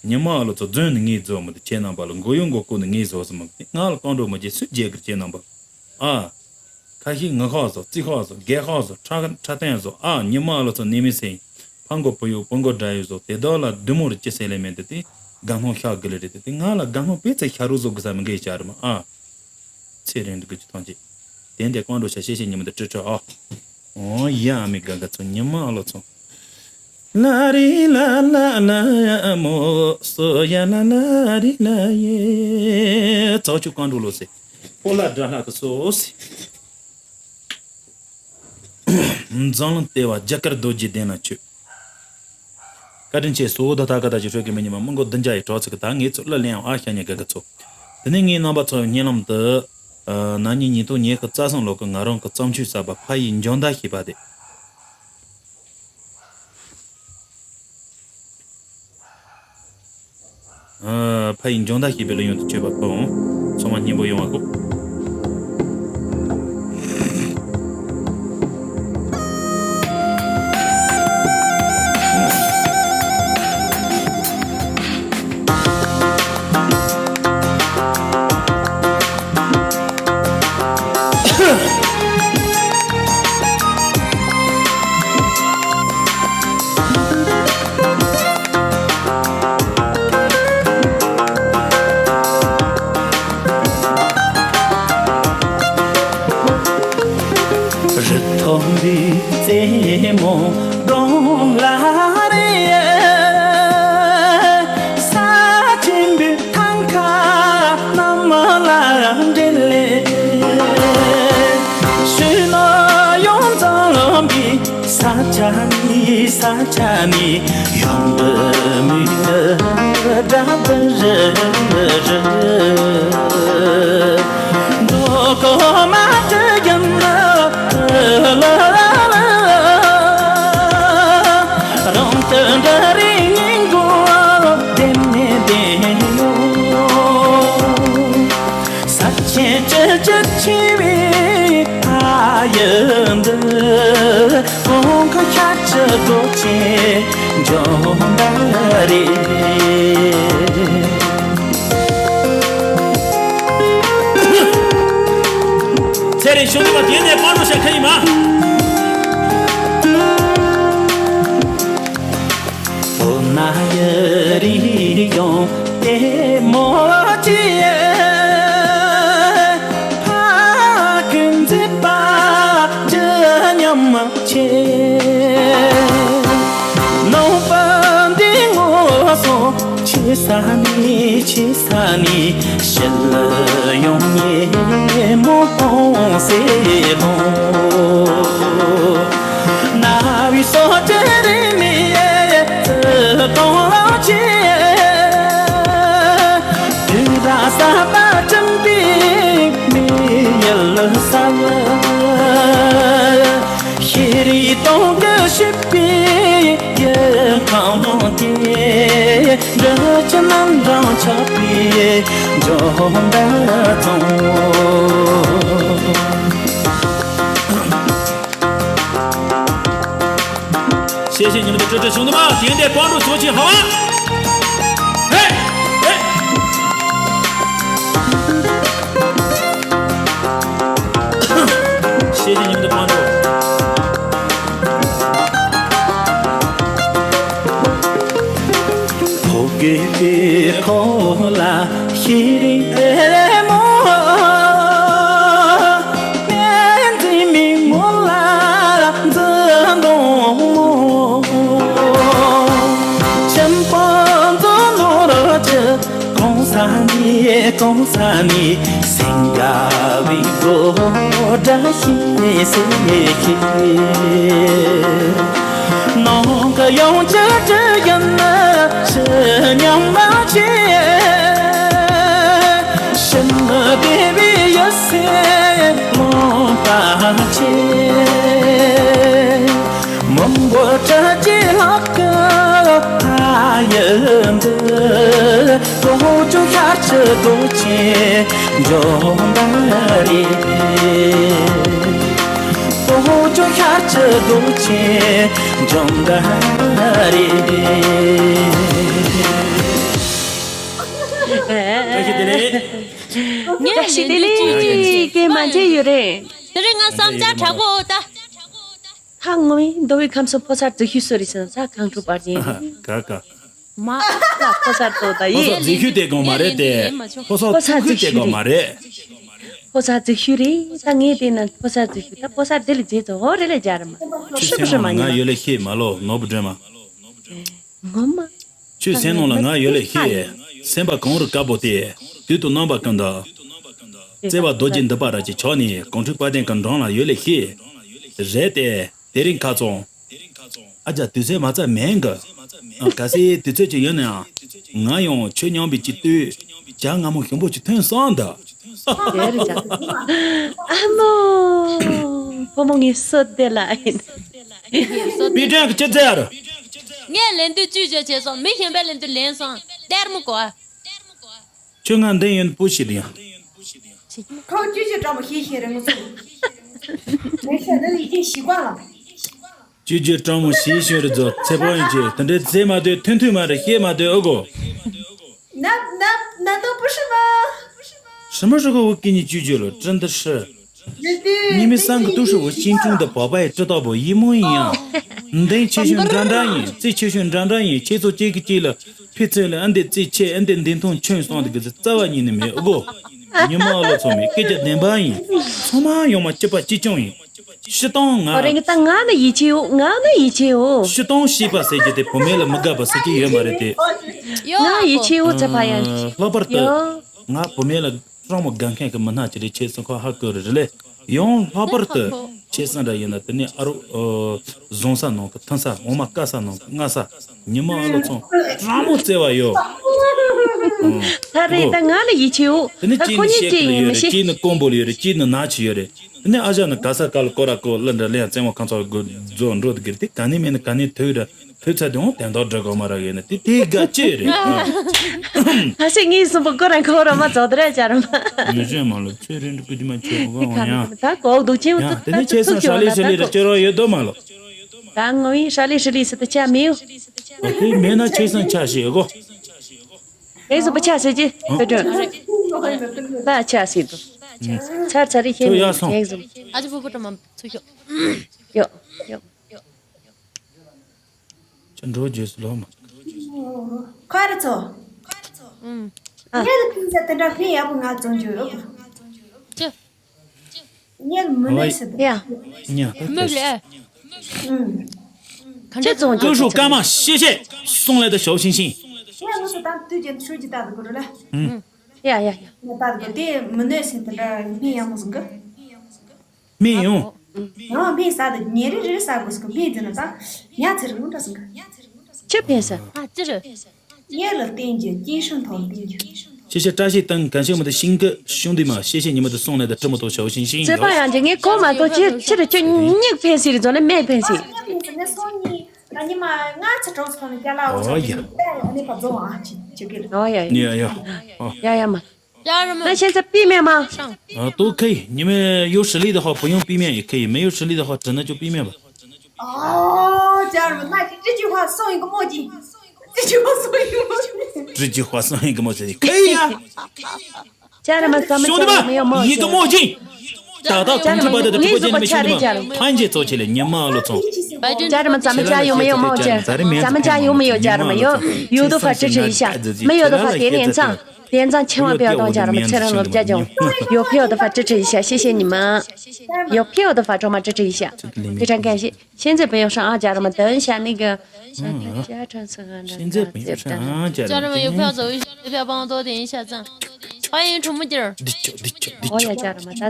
ཉི་མ་ཨ་ལོ་ཚོ་རྫུན་ནི་ངས་རྫོགས་མི་དེ་ཁྱེད་རྣམ་པ་ལ་མགོ་གཡོག་མགོ་སྐོར་ནི་ངས་བཟོ་ཟིན་མི་དེ་ང་ལ་ཀོང་འགྲོ་མི་རྒྱལ་སུས་རྒྱལ་གི་ཁྱེད་རྣམ་པ་ཨ། ཁ་ཤས་ངུ་ཁག་བཟོ་རྩིས་ཁག་བཟོ་རྒས་ཁག་བཟོ་ཁྲ་ཁྲ་བསྟན་བཟོ་ཨ། ཉི་མ་ཨ་ལོ་ཚོ་ནི་མི་སེ། ཕ་མགོ་བུ་ཡུག་བུ་མགོ་དགྲ་ཡུག་བཟོ་དེ་དག་ལ་བདུད་མོ་རུ་ཅི་སེ་ལེ་མེད་དེ་དེ་དགའ་སྣང་ཤག་གི་ལེ་རེད་དེ་དེ་ང་ལ་དགའ་སྣང་དཔེ་ཚེ་ཤ་རུ་བཟོ་གི་ས་མི་འགའི་ཤ་རུ་མ་ཨ། ཚེ་རིང་འདི་གི་ཅི་ཐང་ཅི། དེ་འདྲའི་ཀོང་འགྲོ་ཤ་ཤེ་ཤེ་ཉི་མ་འདི་ཁྲི་ཁྲི་ཨ། འོ་ཡ་ཨ་མི་དགའ་དགའ་ཚོ་ཉི་མ་ཨ་ལོ་ཚོ། ལ་རི་ལ་ལ་ལ་མོ་སོ་ཡ་ལ་ལ་རི་ལ་ཡེ། ཚོགས་ཆུ་ཀོང་འགྲོ་ལོ་སེ། སྤོ་ལ་དགྲ་ལྷ་གི་སོ་སེ། འཛམ་གླིང་ལྟེ་བ་རྒྱ་གར་རྡོ་རྗེ་གདན་ལ་མཆོད། བཀའ་དྲིན་ཆེ་སོ་ད་ད་ག་ད་ཅི་ཧྲོད་ཀྱི་མི་ཉི་མ་མི་མགོ་བདུན་བརྒྱ་ཡི་གྲོགས་ཚིག་གི་ད་ངེད་ཚོ་གླུ་ལེན་ཨ་ཤ་ཉེ་ག་ག་ཚོ། དེ་ནས་ངའི་རྣམ་པ་ཚོ་ཡང་བརྙན་ལམ་དུ། ན་ནིང་ཉིས་སྟོང་ཉི་ཤུ་རྩ་གསུམ་ལོ་གི་ང་རང་གི་བརྩམས་ཆོས་གསར་པ་ཕ་ཡི་འཇོན་ཐང་ཞེས་པ་དེ། ཨ། ཕ་ཡི་འཇོན་ཐང་ཞེས་པའི་གླུ་དབྱངས་དུ་བཅོས་པ་ཕུལ་འོང་། ཚང་མ་སྙན་པོ་ཡོང་བ་ཤོག་ས་ཆ་ནས་ཡོང་གི་མི་འདྲ་འདི་རེད། འགྲོ་གོ་མ་དེ་ཡིན་ན་ལ་ལ་ལ། རང་དུ་འདྲ་རེ་སྙིང་གོ་བདེ་མེད་བདེ་ཡོད། ས་ཆེན་བཅུ་གཅིག་ཆེ་བའི་ཕ་ཡུལ་འདི། ཁོང་གི་ཤར་ཕྱོགས་རྡོ་ཆེན་འཇོ་མདའ་རེད། ཚེ་རིང་ཞུ་གི་མ་དེ་ནས་པར་རོ་ཤ་ཁ་ཡིན་མ། ལོ་ན་ཡི་རིག་ཡོང་ལྟད་མོ་ཅི། ཕ་གི་མཛེས་པ་ཇི་སྙམ་ཆེ། ནང་པ་འདི་ངོ་སོ་ཆེ་ས་ནས་ཆེ་ས་ནས་ཕྱི་ལ་ཡོང་ཉེ་མོ་ཕོང་སེ་ལོང་། ན་བའི་སོ་ཅི་རེ་མི་ཡེ་ཚུལ་གཏོང་ལ་ཆེ། དུས་དང་ས་མ་འགྲིམ་པའི་མི་ཡུལ་ས་ལ། ཤེས་རིག་སྟོང་གི་ཤུགས་པའི་ཡུལ་ཁམས་དེ། འདྲི་ཆུ་རྣམ་གྲངས་ཆགས་པའི་འཇོ་མདའ་ཚོང་། ཤེས་བཞིན་ཉི་མ་དང་སྤྲོ་སྤྲོ་བྱུང་དུ་མ་དེང་དེ་དཔང་འགྲོ་ཚོགས་ཆེན་ཧ་བ། ཧེ། ཧེ། ཤེས་བཞིན་ཉི་མ་དང་དཔང་འགྲོ། ཕོ་རྒས་པའི་ཁོག་ལ་ཤེས་རིག་ལྟད་མོ། སྨན་རྩིས་མི་ངོ་ལ་འཛུམ་མདངས་མོ། ཁྱིམ་པ་འཛུམ་ནོར་གྱི་གང་ས་ནས་གང་ས་ནས་སེང་གེ་བའི་སྒོ་འདྲ་ཞིག་སེ་ཤེས། ནང་གི་ཡང་ཅི་ཅི་ཡིན་ན་ཕྱི་ཉམས་མ་ཆེ། ཕྱི་མི་བདེ་བའི་ཡུལ་སེ་མོ་པ་ཆེ། མི་མགོ་བཀྲ་གྱི་ལྷག་གི་ཕ་ཡུལ་འདི། ལོ་བཅུ་ཤར་ཕྱི་རྡོ་ཆེན་འཇོ་མདའ་རེད། ལོ་བཅུ་ཤར་ཕྱི་རྡོ་ཆེན་འཇོ་མདའ་རེད། བཀྲ་ཤིས་བདེ་ལེགས། ངས་བཀྲ་ཤིས་བདེ་ལེགས། སྐད་མ་བརྗེད་ཡོད་རེད། དེ་རིང་ང་བསམ་འཆར་དྲག་པོ་ད། ཧ་ངོ་ཡིན་མདོ་དབུས་ཁམས་གསུམ་ཕོ་གསར་རྫིག་ཤོས་སུ་རེད་ཟེར་ན་ས་གངས་ཕྲུག་པར་ཡིན། ག་ག་མ་ལ་ཕོ་གསར་ཏོ་ད་ཕོ་ཡིན། གསར་རྫིག་ཤོས་དེ་གང་མ་རེད་དེ། ཕོ་གསར་ཕོ་གསར་རྫིག་ཤོས་དེ་གང་མ་རེད། ཕོ་གསར་རྫིག་ཤོས་རེད། ད་ངས་བལྟས་ན་ཕོ་གསར་རྫིག་ཤོས། ད་ཕོ་གསར་དེ་ལ་རྗེས་ཙོ་ཧོ་རེ་ལ་རྒྱ་ར་མ་ཁྱོད་ཤི་བ་སེམས་ཤི་མ་ནང་ང་ཡོད་ལ་ཤེས་མ་ལོ་ནོར་བུ་སྒྲོལ་མ། ངོ་མ། ཁྱོད་སེམས་ནང་ལ་ང་ཡོད་ལ་ཤེས། སེམས་པ་གངས་རི་དཀར་པོ་དེ་དུས་དང་རྣམ་པ་ཀུན་ཏུ་བརྩེ་བ་རྡོ་རྗེ་འདི་པ་ར་ཅིག་ཆགས་ནས་གངས་ཁྲོད་དཔལ་ལྡན་གྱི་འགྲམ་ལ་ཡོད་ལ་ཤེས། རེད་དེ། དེ་རིང་ཁ་ཚོང་། ཨ་ཅག་དུས་ཚོད་མ་ཚར་མེད་གི། ཨ། གལ་སྲིད་དུས་ཚོད་ཅིག་ཡོད་ན་ཡང་། ང་ཡང་ཁྱོད་མཉམ་པའི་སྐྱིད་སྡུག་བྱ་ང་མོ་ཞིམ་པོ་ཅིག་ཐོན་སོང་ད། དེ་རེད་ཅག་ཨ་མོ། བུ་མོ་ངའི་བསོད་བདེ་ལ་ཡིན། པི་ཀྲན་གྱི་ཅི་ཚེ་ཨར། ངས་ལན་དུ་ཅུས་ཅོ་བྱས་སོང་། མི་གཞན་པའི་ལན་དུ་ལན་སོང་། ལྟད་མོ་གོ། ཁྱོད་ང་འདི་ཡིན་པོ་ཞིག་ཡང་། ཁོ་ཅུས་ཅོ་སྤྲང་མོ་ཤེས་ཤེས་རེད་ངུ་ཚོ། ངས་ཤ་འདི་ཡི་ཅིག་ཤི་བ་ལ། ཅུས་ཅོ་སྤྲང་མོ་ཤེས་ཤེས་རེད་ཚོ། ཚེ་པོ་ཡིན་ཅེས་དེ་འདྲའི་ཚེ་མ་དོད་ཐུན་ཐུན་མ་རེད་ཤེས་མ་དོད་ཨོ་གོ། ན་ན་ན་ཏོ་པུ་ཧྲི་མ།什么时候我给你拒绝了？真的是。你们三个都是我心中的宝贝，知道不？一模一样。你等去选渣渣人，再去选渣渣人，去做这个这了，配菜了，俺得再去，俺得等同全双的给他早晚你的没有过。你妈老聪明，给这等半夜，匆忙要么几百几种人，适当啊。 ཁོ་རང་གི་ད་ང་ནི་ཡིད་ཆེས་ཡོད། ང་ནི་ཡིད་ཆེས་ཡོད། སྤྱིར་བཏང་ཤེས་པ་ཟེར་རྒྱུ་དེ་བུད་མེད་ལ་མི་དགའ་བ་ཟེར་རྒྱུ་ཡོད་མ་རེད་དེ། ཡོད་ང་ཡིད་ཆེས་ཡོད་ཚེ་ཕ་ཡ། ལྷག་པར་དུ་ཡོད། ང་བུད་མེད་ལ་སྤྲང་མོ་དགའ་མཁན་གྱི་མི་སྣ་ཅིག་རེད། ཁྱེད་ཚོ་ཁོ་ཧ་གོ་རེད་ལེ། ཡང་ལྷག་པར་དུ་ ཆེ་སང་འདྲ་ཡིན་ན་དེ་ནས་ཨ་རོ་ཨ་བཟུང་ས་ནང་གི་ཐོན་ས་འོ་མ་བཀལ་ས་ནང་གི་མངགས་ས་ཉི་མ་ཨ་ལོ་ཚང་རང་མོ་བརྩེ་བ་ཡོད། ད་རེད་ད་ང་ལ་ཡིད་ཆེས་ཡོད། དེ་ནས་ད་ཁྱེད་ཁོ་ནི་གཉིས་ཤེས་ཀྱི་ཡིན་མི་ཤེས། ཁྱེད་ནི་ཀོང་པོ་ལ་ཡོད་རེད། ཁྱེད་ནི་ན་ཆི་ཡོད་རེད། དེ་ནས་ཨ་ཞང་ནི་ག་ས་ག་ལ་ཀོ་ར་ཀོ་ལ་འདྲ་ལེན་བཙན་པོ་ཁང་ཚོ་གི་རྫོགས་འགྲོ་དུ་གིར་དེ་ག་ནས་མེད་ནི་ག་ནས་ཐོས་ར་ཐོས་ཚད་དེའང་དན་ཐོག་འགྲོ་གོ་མ་ར་ཡོད་ནི་དེ་དེ་དགའ་ཅི་རེད། ཨ་ཤེ་ངའི་གསུམ་པོ་ཀོ་ར་ཁོ་ར་མ་རྫོགས་དུ་ར་ཅར་མ། མི་ཤེས་མ་ལོ་ཚེ་རིང་གི་དུ་མ་ཁྱོད་གོ་ག་འོང་ཡ། ད་གོག་འདུག་ཅིང་ཡ་དེ་ནས་ཁྱེད་སང་ཧྲ་ལི་ཧྲི་ལི་ར་ཅོ་རོ་ཡོད་དོ་མ་ལོ། ད་ངོ་ཡིན་ཧྲ་ལི་ཧྲི་ལི་སི་ཏུ་ཆ་མི་ཡོད། དེ་མེད་ན་ཁྱེད་སང་ཆ་ཤེས་གོ། ངའི་གཟུགས་པོ་ཆ་ཟེར་གྱི་ཨ། བོད་དྲུག་ལ་ཆ་ཟེར་འདུག་ཚར་ཚར་རེ་ཁྱེད་ཁྱོད་ཡར་སོང་། ངའི་གཟུགས། ཨ་ཅེ་ཕུ་ཕུ་ཏྲ་མ་ཚུ་ཤོག་ཡོ་ཡོ། ཁྱོད་འགྲོ་རྗེས་སུ་ལོ་མ། ཁ་རི་ཚོ། ཨུམ། ཨ། ངས་ལ་ཁྱིམ་ས་དེ་འདྲ་ཕན་ཡག་པོ་ང་བཙོང་རྒྱུ་ཡོད། ཅི། ངས་མི་ནུས་ཟེར་འདུག་ཡ། ཉ། མི་ལས། ཨུམ། ཁྱེད་ཚོ་ཀུ་ཧྲུ་ཀ་མ་ཤེ་ཤེ། སོང་ལས་དུ་ཞའོ་ཤིང་ཤིང་། ངས་ངོ་སོ་དང་དུས་རྒྱུན་ཧྲུའུ་ཅི་ལྟ་དུ་གུ་རུ་ལ། ཨུམ། ཡ་ཡ་ཡ། ངས་ལྟ་དུ་གུ་དེ་མི་ནུས་ཟེར་དེ་འདྲ་སྨན་ཡག་མོ་ཟིན་གི། སྨན་ཡོང་། ཡང་སྨན་ཟ་དུ་ཉེ་རེ་རེ་ཟ་དགོས་ཟིན་གི་སྨན་ཟིན་ན་ད་ཉ་ཚེ་རིང་འདྲ་ཟིན་གི། ཅི་ཕན་ས། ཨ་ཅི་རེད། གཉེར་ལ་བརྟེན་རྒྱུ་སྐྱེ་ཧྲུང་ཐོག་ལ་བརྟེན་རྒྱུ། ཤེ་ཤེ་བཀྲ་ཤིས་དང་གན་ཤེས་མི་དུ་ཤིང་གི་ཤུང་དུ་མ་ཤེ་ཤེ་ཉི་མ་དུ་སོང་ལས་དུ་ཀྲི་མོ་དོ་ཞའོ་ཤིང་ཤིང་བརྩེ་བ་ཡོད། ཡང་གྱི་ངས་གོ་མ་གཏོགས་ཅི་ཕྱིར་ཁྱོད་སྙིགས་ཕན་སྲིད་རེད་ཟོ་ནས་མེད་ཕན་སྲིད། ཨ་ཉི་མ་ངའི་སོང་ཉིན་ད་ཉི་མ་ང་ཚོ་གྲོགས་ཚོ་ནས་སྐྱ་ལ་འོ་ཨོ་ཡ། ཞིག་གི་ཨོ་ཡ་ཡ། ཡ་ཡ། ཨོ། ཡ་ཡ་མ། ལྕགས་རི་མོ། ན་ཤེས་ཚ་པི་མེ་མ། ཨ་ཏོ་ཁེ་ཉི་མ་ཡོ་ཧྲི་ལི་དུ་ཧོ་བུ་ཡོང་པི་མེ་ཡི་ཁེ་མེ་ཡོ་ཧྲི་ལི་དུ་ཧོ་དྲི་ན་ཅོ་པི་མེ་བ། ཨོ་ལྕགས་རི་མོ་ན་ཅི་ཅི་ཅི་ཧོ་སོང་ཡིན་གི་མོ་ཅི། ཅི་ཅི་ཧོ་སོང་ཡིན་གི་མོ་ཅི། ཅི་ཅི་ཧོ་སོང་ཡིན་གི་མོ་ཅི་ཁེ་ཡ། ལྕགས་རི་མོ་ཙམ་ཞུང་དུ་ལྕགས་རི་མོ་ཡོ་མོ་མ་ཡི་གི་མོ་ཅི། ད་ད་ལྕགས་རི་མོ་ངའི་གཟུགས་པོ་ཆ་རེ་ལྕགས་རི་མོ། ཐང་ཅེ་ཙོ་ཆེ་ལེ་ཉི་མ་ལོ་ཚོང་། ལྕགས་རི་མོ་ཙམ་ལྕགས་ཡོ་མོ་ཡོ་མོ་ཅི། ཙམ་ལྕགས་ཡོ་མོ་ཡོ་ལྕགས་རི་མོ་ཡོ། ཡོ་དུ་ཧོ་ཅི་ཁྲི་ཡི་ཤ། མི་ཡོ་དུ་ཧོ་དེ་ནས་ཚང་། དེ་ཙང་ཆེ་བ་བེའུ་དང་ཅང་ར་མ་ཚེ་རང་ལོ་བརྒྱ་ཅུང་། ཡོ་ཕེའུ་དུ་ཧྥ་ཀྲི་ཁྲི་ཡི་ཤ་ཤེ་ཤེ་ཉི་མ། ཡོ་ཕེའུ་དུ་ཧྥ་ཀྲོ་མ་ཀྲི་ཁྲི་ཡི་ཤ། དེ་ཀྲང་ཀན་ཤི་ཤེན་ཙེ་བེའུ་ཧྲང་ཨ་ཅང་ར་མ་དོན་ཤ་ནི་གི། ཤེན་ཙེ་བེའུ་ཧྲང་ཨ་ཅང་ར་མ་ཡོ་ཕེའུ་དུ་ཡི་ཤ་ཙང་། ཕ་ཡིན་ཁྲུ་མུ་ཀྱིར། འོ་ཡ་ཅང་ར་མ་ད།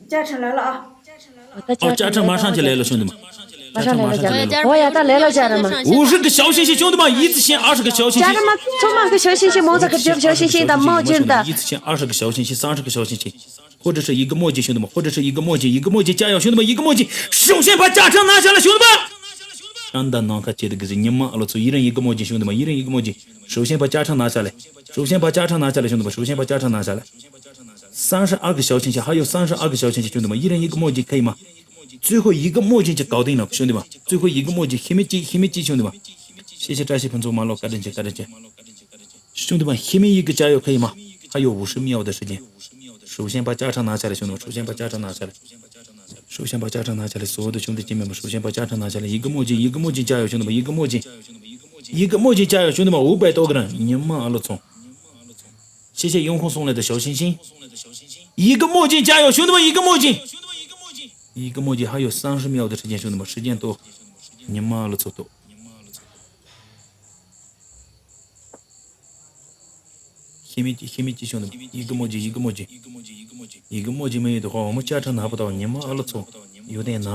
ཅང་ཁྲང་ལ་ལ་ཨ། ཨོ་ཅག་ཁྲ་མ་ཧྲང་ཆེ་ལེ་ལོ་ཤུང་དུ་མ། མ་ཧྲང་ལེ་ལོ་ཅག་ར་མ། ཨོ་ཡ་ད་ལེ་ལོ་ཅག་ར་མ། ཝུ་ཧྲི་གི་ཞའོ་ཤིང་ཤིང་ཤུང་དུ་མ་ཡི་ཙི་ཤིང་ཨ་ཧྲི་གི་ཞའོ་ཤིང་ཤིང་། ཅག་ར་མ་ཚོ་མ་གི་ཞའོ་ཤིང་ཤིང་མོ་ཚ་གི་རྒྱབ་ཞའོ་ཤིང་ཤིང་དང་མའོ་ཅན་དང་། ཡི་ཙི་ཤིང་ཨ་ཧྲི་གི་ཞའོ་ཤིང་ཤིང་སང་ཧྲི་གི་ཞའོ་ཤིང་ཤིང་། ཧོ་ཏྲི་ཧྲི་ཡི་གི་མོ་ཅི་ཤུང་དུ་མ། ཧོ་ཏྲི་ཧྲི་ཡི་གི་མོ་ཅི་ཡི་གི་མོ་ཅི་ཅག་ཡོ་ཤུང་དུ་མ་ཡི་གི་མོ་ཅི་ཞུང་ཤན་པ་ཅག་ཁྲ་ན་ཤ་ལ་ཤུང་དུ་མ། ཤང་ད་ནང་ཁ་ཅེ་དི་གི་ཟི་ཉི་མ་ཨ་ལོ་ཚོ་ཡི་རང་ཡི་གི་མོ་ཅི་ཤུང་དུ་མ་ཡི་རང་ཡི་གི་མོ་ཅི། ཧྲུའུ་ཤན་པ་ཅག་ཁྲ་ན་ཤ་ལེ། ཧྲུའུ་ཤན་པ་ཅག་ཁྲ་ན་ཤ་ལེ་ཤུང་དུ་མ། ཧྲུའུ་ཤན་པ་ཅག་ཁྲ་ན་ཤ་ལེ། སང་ཧྲི་ཨ་གི་ཞའོ་ཆིན་ཆི་ཧ་ཡོ་སང་ཧྲི་ཨ་གི་ཞའོ་ཆིན་ཆི་ཅུང་དུ་མ་ཡི་རང་ཡི་གི་མོ་ཅི་ཁ་ཡི་མ། ཙུའི་ཧོ་ཡི་གི་མོ་ཅི་ཅི་གའོ་ཏིང་ལ་ཤུང་དུ་མ། ཙུའི་ཧོ་ཡི་གི་མོ་ཅི་ཧི་མི་ཅི་ཧི་མི་ཅི་ཤུང་དུ་མ། ཤེ་ཤེ་བཀྲ་ཤིས་ཕུན་ཚོགས་མ་ལོ་བཀའ་དྲིན་ཆེ་བཀའ་དྲིན་ཆེ། ཤུང་དུ་མ་ཧི་མི་ཡི་གི་ཅག་ཡོ་ཁ་ཡི་མ། ཧ་ཡོ་ཝུ་ཧྲི་མི་ཡོ་དི་ཧྲི་ཅན། ཧྲུའུ་ཤན་པ་ཅག་ཁྲ་ན་ཤ་ལེ་ཤུང་དུ་མ། ཧྲུའུ་ཤན་པ་ཅག་ཁྲ་ན་ཤ་ལེ། ཧྲུའུ་ཤན་པ་ཅག་ཁྲ་ན་ཤ་ལེ་སོ་དུ་ཤུང་དུ་ཅི་མེ་མ། ཧྲུའུ་ཤན་པ་ཅག་ཁྲ་ན་ཤ་ལེ་ཡི་གི་མོ་ཅི་ཡི་གི་མོ་ཅི་ཅག་ཡོ་ཤུང་དུ་མ་ཡི་གི་མོ་ཅི། ཡི་གི་མོ་ཅི་ཅག་ཡོ་ཤུང་དུ་མ་ཝུ་པའི་ཏོ་གི་རང་ཉི་མ་ཨ་ལོ་ཚོང་། ཤེ་ཤེ་ཡོང་ཁོང་སོང་ལེ་དུ་ཞའོ་ཤིང་ཤིང་། ཡི་གི་མོ་ཅི་ཅག་ཡོ་ཤུང་དུ་མ་ཡི་གི་མོ་ཅི། ཡི་གི་མོ་ཅི་ཧ་ཡོ་སང་ཧྲི་མི་ཡོ་དི་ཧྲི་ཅན་ཤུང་དུ་མ་ཧྲི་ཅན་ཏོ། ཉི་མ་ཨ་ལོ་ཚོ་ཏོ། ཧི་མི་ཅི་ཧི་མི་ཅི་ཤུང་དུ་མ་ཡི་གི་མོ་ཅི་ཡི་གི་མོ་ཅི། ཡི་གི་མོ་ཅི་མི་ཡོད་དུ་ཧོ་མོ་ཅག་ཁྲ་ན་པ་ཏོ་ཉི་མ་ཨ་ལོ་ཚོ། ཡོ་དེ་ན།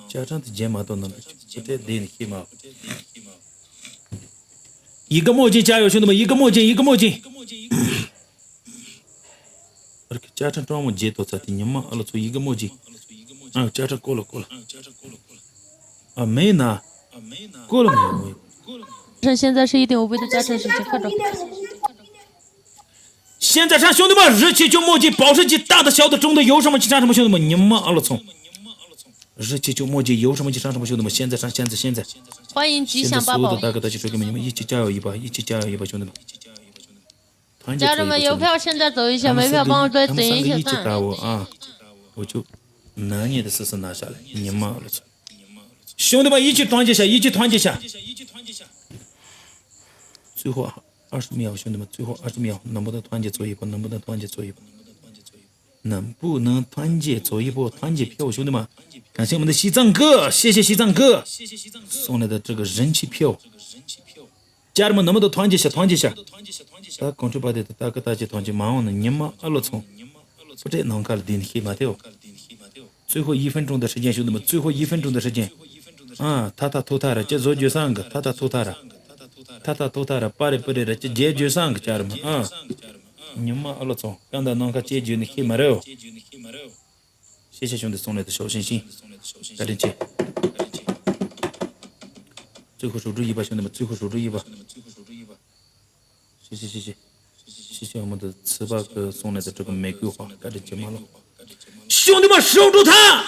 ཅག་ཁྲ་དི་ཇེ་མ་ཏོ་ན་ཅི་ཏེ་དེ་ནི་ཤི་མ། ཡི་གི་མོ་ཅི་ཅག་ཡོ་ཤུང་དུ་མ་ཡི་གི་མོ་ཅི་ཡི་གི་མོ་ཅི། ཨར་ཀི་ཅག་ཁྲ་ཀྲོང་མོ་ཇེ་ཏོ་ཚ་དི་ཉི་མ་ཨ་ལོ་ཚོ་ཡི་གི་མོ་ཅི། ཨ་ཅག་ཁྲ་ཀོ་ལོ་ཀོ་ལོ། ཨ་མེ་ན། ཀོ་ལོ་མེ་མོ། ཁྲ་ཤན་ཛ་ཧྲི་ཡི་དེ་འོ་བེ་དུ་ཅག་ཁྲ་ཧྲི་ཅི་ཁ་ཏོ། ཤན་ཛ་ཧྲ་ཤུང་དུ་མ་རི་ཆེ་ཆུང་མོ་ཅི་པའོ་ཧྲི་ཅི་ཏག་ཏག་ཞའོ་དུ་ཀྲུང་དུ་ཡོ་ཧྲ་མོ་ཅི་ཧྲ་ཧྲ་མོ་ཤུང་དུ་མ་ཉི་མ་ཨ་ལོ་ཚོང་། རི་ཆེ་ཆུང་མོ་ཅི་ཡོ་ཧྲ་མོ་ཅི་ཧྲ་ཧྲ་མོ་ཤུང་དུ་མ་ཤན་ཛ་ཧྲ་ཤན་ཛ་ཤན་ཛ། ཧྥ་ཡིན་ཅི་ཤན་ཛ་ཤང་པ་སོ་དུ་པའོ། ཏག་ཏག་ཅི་ཧྲུ་གི་མ་ཉི་མ་ཡི་ཅི་ཅག་ཡོ་ཡི་པ་ཡི་ཅི་ཅག་ཡོ་ཡི་པ་ཤུང་དུ་མ། ཐང་ཅག་ར་མ་ཡོ་ཕེའོ་ཤན་ཛ་ཙོ་ཡི་ཤ་མེ་ཕེའོ་པང་ཏོ་ཙོ་ཡི་ཤ་ཙང་། འོ་ཅུ། ན་ཉེ་དུ་སི་སི་ན་ཤ་ལ་ཉི་མ་ཨ་ལོ་ཚོ། ཤུང་དུ་མ་ཡི་ཅི་ཐང་ཅི་ཤ་ཡི་ཅི་ཐང་ཅི་ཤ། ཙུའི་ཧོ་ཨ་ཧྲི་མི་ཡོ་ཤུང་དུ་མ་ཙུའི་ཧོ་ཨ་ཧྲི་མི་ཡོ་ནམ་པོ་དང་ཐང་ཅི་ཙོ་ཡི་པོ་ནམ་པོ་དང་ཐང་ཅི་ཙོ་ཡི་པོ། ནམ་པོ་ནང་ཐང་ཅི་ཙོ་ཡི་པོ་ཐང་ཅི་ཕེའོ་ཤུང་དུ་མ། གང་ཤེས་མི་འདི་ཤི་ཙང་གི་ཤེ་ཤེ་ཤི་ཙང་གི། སོང་ནས་ད་ཀྲི་གི་རིན་ཆི་ཕེའོ། ཅར་མ་ནམ་པོ་དང་ཐང་ཅི་ཤ་ཐང་ཅི་ཤ། ད་གོང་ཁྲི་པ་དེ་ད་ཀི་ད་ཅི་ཐང་ཅི་མ་འོང་ན་ཉི་མ་ཨ་ལོ་ཚོང་། པུ་ཏྲེ་ནང་ཁ་ལ་དེ་ནི་ཤེས་མ་ཐེའོ། 最后一分钟的时间，兄弟们，最后一分钟的时间。啊，他他头他了，这早就三个，他他头他了，他他头他了，巴里巴里了，这解决三个家人们啊。你妈了操，刚才那个解决你黑马肉。谢谢兄弟送来的小心心，改天见。最后守住一把，兄弟们，最后守住一把。 谢谢谢谢谢谢我们的糍粑哥送来的这个玫瑰花，感谢姐妹了。兄弟们，守住它！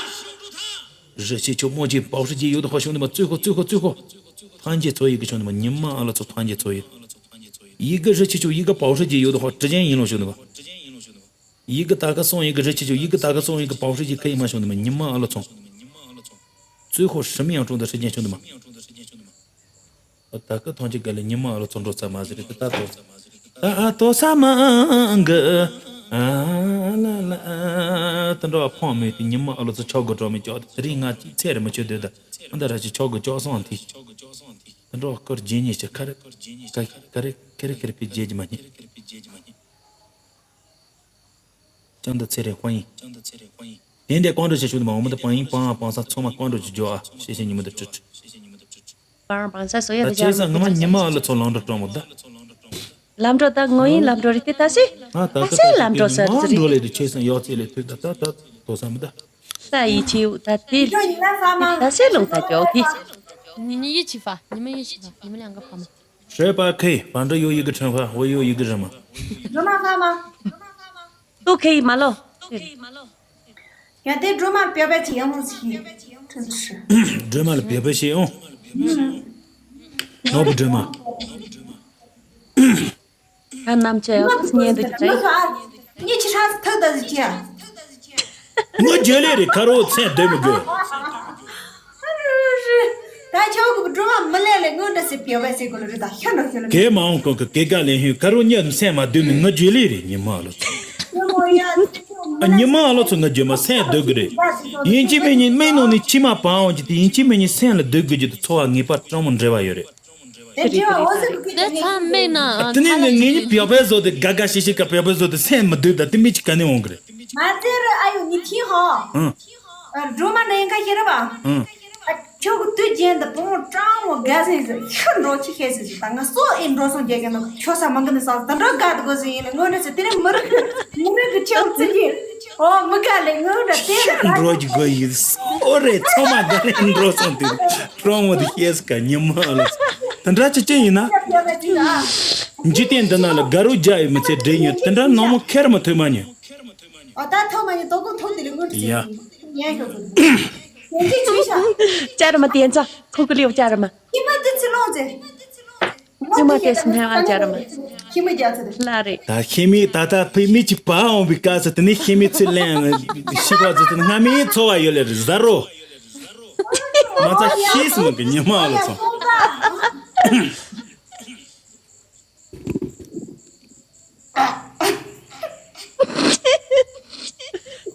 热气球、墨镜、保时捷有的话，兄弟们，最后最后最后，团结做一个，兄弟们，你们阿拉做团结做一个，一个热气球，一个保时捷有的话，直接赢了，兄弟们。一个大哥送一个热气球，一个大哥送一个保时捷，可以吗，兄弟们？你们阿拉冲！最后十秒钟的时间，兄弟们。 ད་སྐུ་ཐང་ཅིག་ག་ལ་ཉི་མ་ཨ་ལོ་ཚོ་འགྲོ་ཚར་མ་ཟེར་ཏེ་ད་ལྟ་ད་ཨ་ཏོ་ས་མ་གི་ཨ་ལ་ལ་ཨ་ད་འགྲོ་བ་ཕོང་མེད་དེ་ཉི་མ་ཨ་ལོ་ཚོ་ཆོག་གི་འགྲོ་མི་ཅོག་དེ་རིང་ང་ཅིག་ཚེ་རེ་མི་ཆོད་དོད་ད་ཨ་ད་ར་ཅིག་ཆོག་གི་ཅོག་སོང་དེ་ད་འགྲོ་བ་སྐོར་རྗེས་ཉེས་ཅིག་ཁ་རེ་ཁ་རེ་ཁ་རེ་ཁ་རེ་ཕི་རྗེས་ཀྱི་མ་རྙེད། ཅང་ད་ཚེ་རེ་དཔང་ཡིན། དེ་འདྲའི་བཀའ་འདྲི་བྱེད་ཤུགས་དུ་མ་འོངས་མི་འདི་བང་ཡིན་བང་ཨ་བང་ས་ཚང་མ་བཀའ་འདྲི་བྱེད་རྒྱུ་ཨ་ཤེས་ཤེས་ཉིན་མོ་འདི་ཁྲིད། བང་བང་ས་སོ་ཡ་ད་ཆེ་ས་ངོ་མ་ཉི་མ་ཨ་ལ་ཚོ་ལང་འགྲོ་སྤྲང་མོ་ད། ལམ་འགྲོ་ད་ངོ་ཡིན་ལམ་འགྲོ་རེད་དེ་ད་སེ། ཨ་ད་ད་ད་ད་ལམ་འགྲོ་ས་རེད་ཟེར་འགྲོ་ལེ་དུ་ཆེ་ས་ཡག་ཚེ་ལེ་ཐུག་ད་ད་ད་དོ་ས་མི་ད། ལ་ཡི་ཆེའུ་ད་དེ་ད་སེ་ལུང་ད་ཀྱོག་དེ། 你你一起发，你们一起发，你们两个发嘛。 谁发K？反正有一个乘法，我有一个什么？ སྒྲོལ་མ་ཕ་མ། ཏུ་ཁེ་ཡི་མ་ལོ། ཡ་དེ་སྒྲོལ་མ་བེ་བེ་ཅི་ཡང་མོ་ཟིག་ཡིན། ཁྲིན་ཧྲི། སྒྲོལ་མ་ལ་བེ་བེ་ཤེས་ཡོང་། ནོར་བུ་སྒྲོལ་མ། ཁ་རྣམས་ཆེ་ཡང་ཉན་དུ་ཅི། ངས་ཁྱི་ཧྲ་ཐག་ད་ཟིག་ཅི་ཡ། ངོ་བརྗོད་ལེ་རེད་ཁ་རོག་མཚན་སྡོད་མི་དགོས། ད་ཁྱོད་ཀྱི་སྒྲོལ་མ་མི་ལས་ལས་སྔོན་འདྲ་སེ་བེ་བེ་ཟེར་དགོས་ལ་རེད་ད་ཤ་འགྲོ་ཤ་ལ། གེ་མ་འོང་གོང་གི་གེ་ག་ལེན་ཧུན་ཁ་རོག་ཉོ་མཚན་མ་སྡོད་མི་ངོ་བརྗོད་ལེ་རེད་ཉི་མ་ལོ་ཚོ། ཉི་མ་ལོ་ཚོ་ངོ་བརྗོད་མ་མཚན་སྡོད་དགོས་རེད། ཡིན་གཅིག་མིན་གཉིས་མིག་ནང་ནས་མཆི་མ་བབས་འོང་གི་དེ་ཡིན་གཅིག་མིན་གཉིས་སེམས་ལ་སྡོད་དགོས་རྒྱུ་དེ་ཚོར་བ་ངེས་པར་སྤྲང་མོ་འབྲེལ་བ་ཡོད་རེད། དེ་འདྲ་བ་འོ་ཟེར་གི་དེ་ཚང་མེད་ན་དེ་ནས་ངས་ངས་ནི་བེ་བེ་བཟོ་དེ་དགའ་དགའ་ཤི་ཤི་ཀ་བེ་བེ་བཟོ་དེ་སེམས་མི་སྡུག་ད་དེ་མི་ཅིག་ག་ནས་འོང་གི་རེད། མ་ཟེར་ཨ་ཡོ་ཉི་ཐིང་ཧོ། ཨང་། སྒྲོལ་མ་ནས་ཡིན་ཁ་ཤེས་རེད་པ། ཨང་། ཁྱོད་ཀྱི་དུས་རྒྱུན་དུ་བུ་མོ་སྤྲང་མོ་དགའ་ཟིན་ཟིན་ཁྱོད་འགྲོ་ཅི་ཤེས་ཟིན་ཟིན་ད་ང་སོ་ཨེ་འགྲོ་སོང་རྒྱལ་རྒྱལ་ནོ་ཁྱོད་ས་མ་གི་ནི་ས་ད་འགྲོ་དགའ་དགོས་ཟིན་ཡིན་ལ་དངོས་གནས་སུ་དེ་རིང་མི་རིགས་མི་རིགས་ཀྱི་ཁྱེད་ཚིག་གི་ཨོ་མི་དགའ་ལས་དངོས་གནས་དེ་ལ་འགྲོ་གི་དགོས་ཡིན་སོ་རེད་ཚང་མ་དགའ་ལས་འགྲོ་སོང་དུས་སྤྲང་མོ་དེ་ཤེས་ཀ་ཉི་མ་ལ་ད་འདྲ་ཅི་ཅི་ཡིན་ན། འཇིག་རྟེན་འདི་ན་ལ་དགའ་རོགས་རྒྱ་ཡི་མི་ཚེ་འབྲེལ་ཉོན་དེ་འདྲ་ནང་མོ་ཁེར་མ་ཐོས་མ་ཉོན། ཨ་ད་ཐོག་མ་ཡིན་དོ་ཀུན་ཐོག་དེ་ལས་ངོ་དྲི་ཡ། ཉན་ཤོག་ཚོ། ཉན་གྱི་ཆུ་ཤ། ཅ་ར་མ་དེ་ཚ་ཁུ་ཀུ་ལིའུ་ཅ་ར་མ། ཁྱི་མ་དེ་ཚི་ལོང་ཚེ། ཁྱི་མ་དེ་སི་ནས་ཨ་ཅ་ར་མ། ཁྱི་མ་རྒྱ་ཚ་དེ། ལ་རེད། ད་ཁྱི་མི་ད་ད་ཕི་མི་ཅི་པ་འོང་བི་ཀ་ས་དེ་ནི་ཁྱི་མི་ཚི་ལན་ཤི་བ་ཚི་དེ་ནི་སྔ་མི་ཚོ་བ་ཡོད་ལེ་རི་ཟ་རོ། མ་ཚ་ཤི་སི་མི་གི་ཉི་མ་ལ་ཚོ།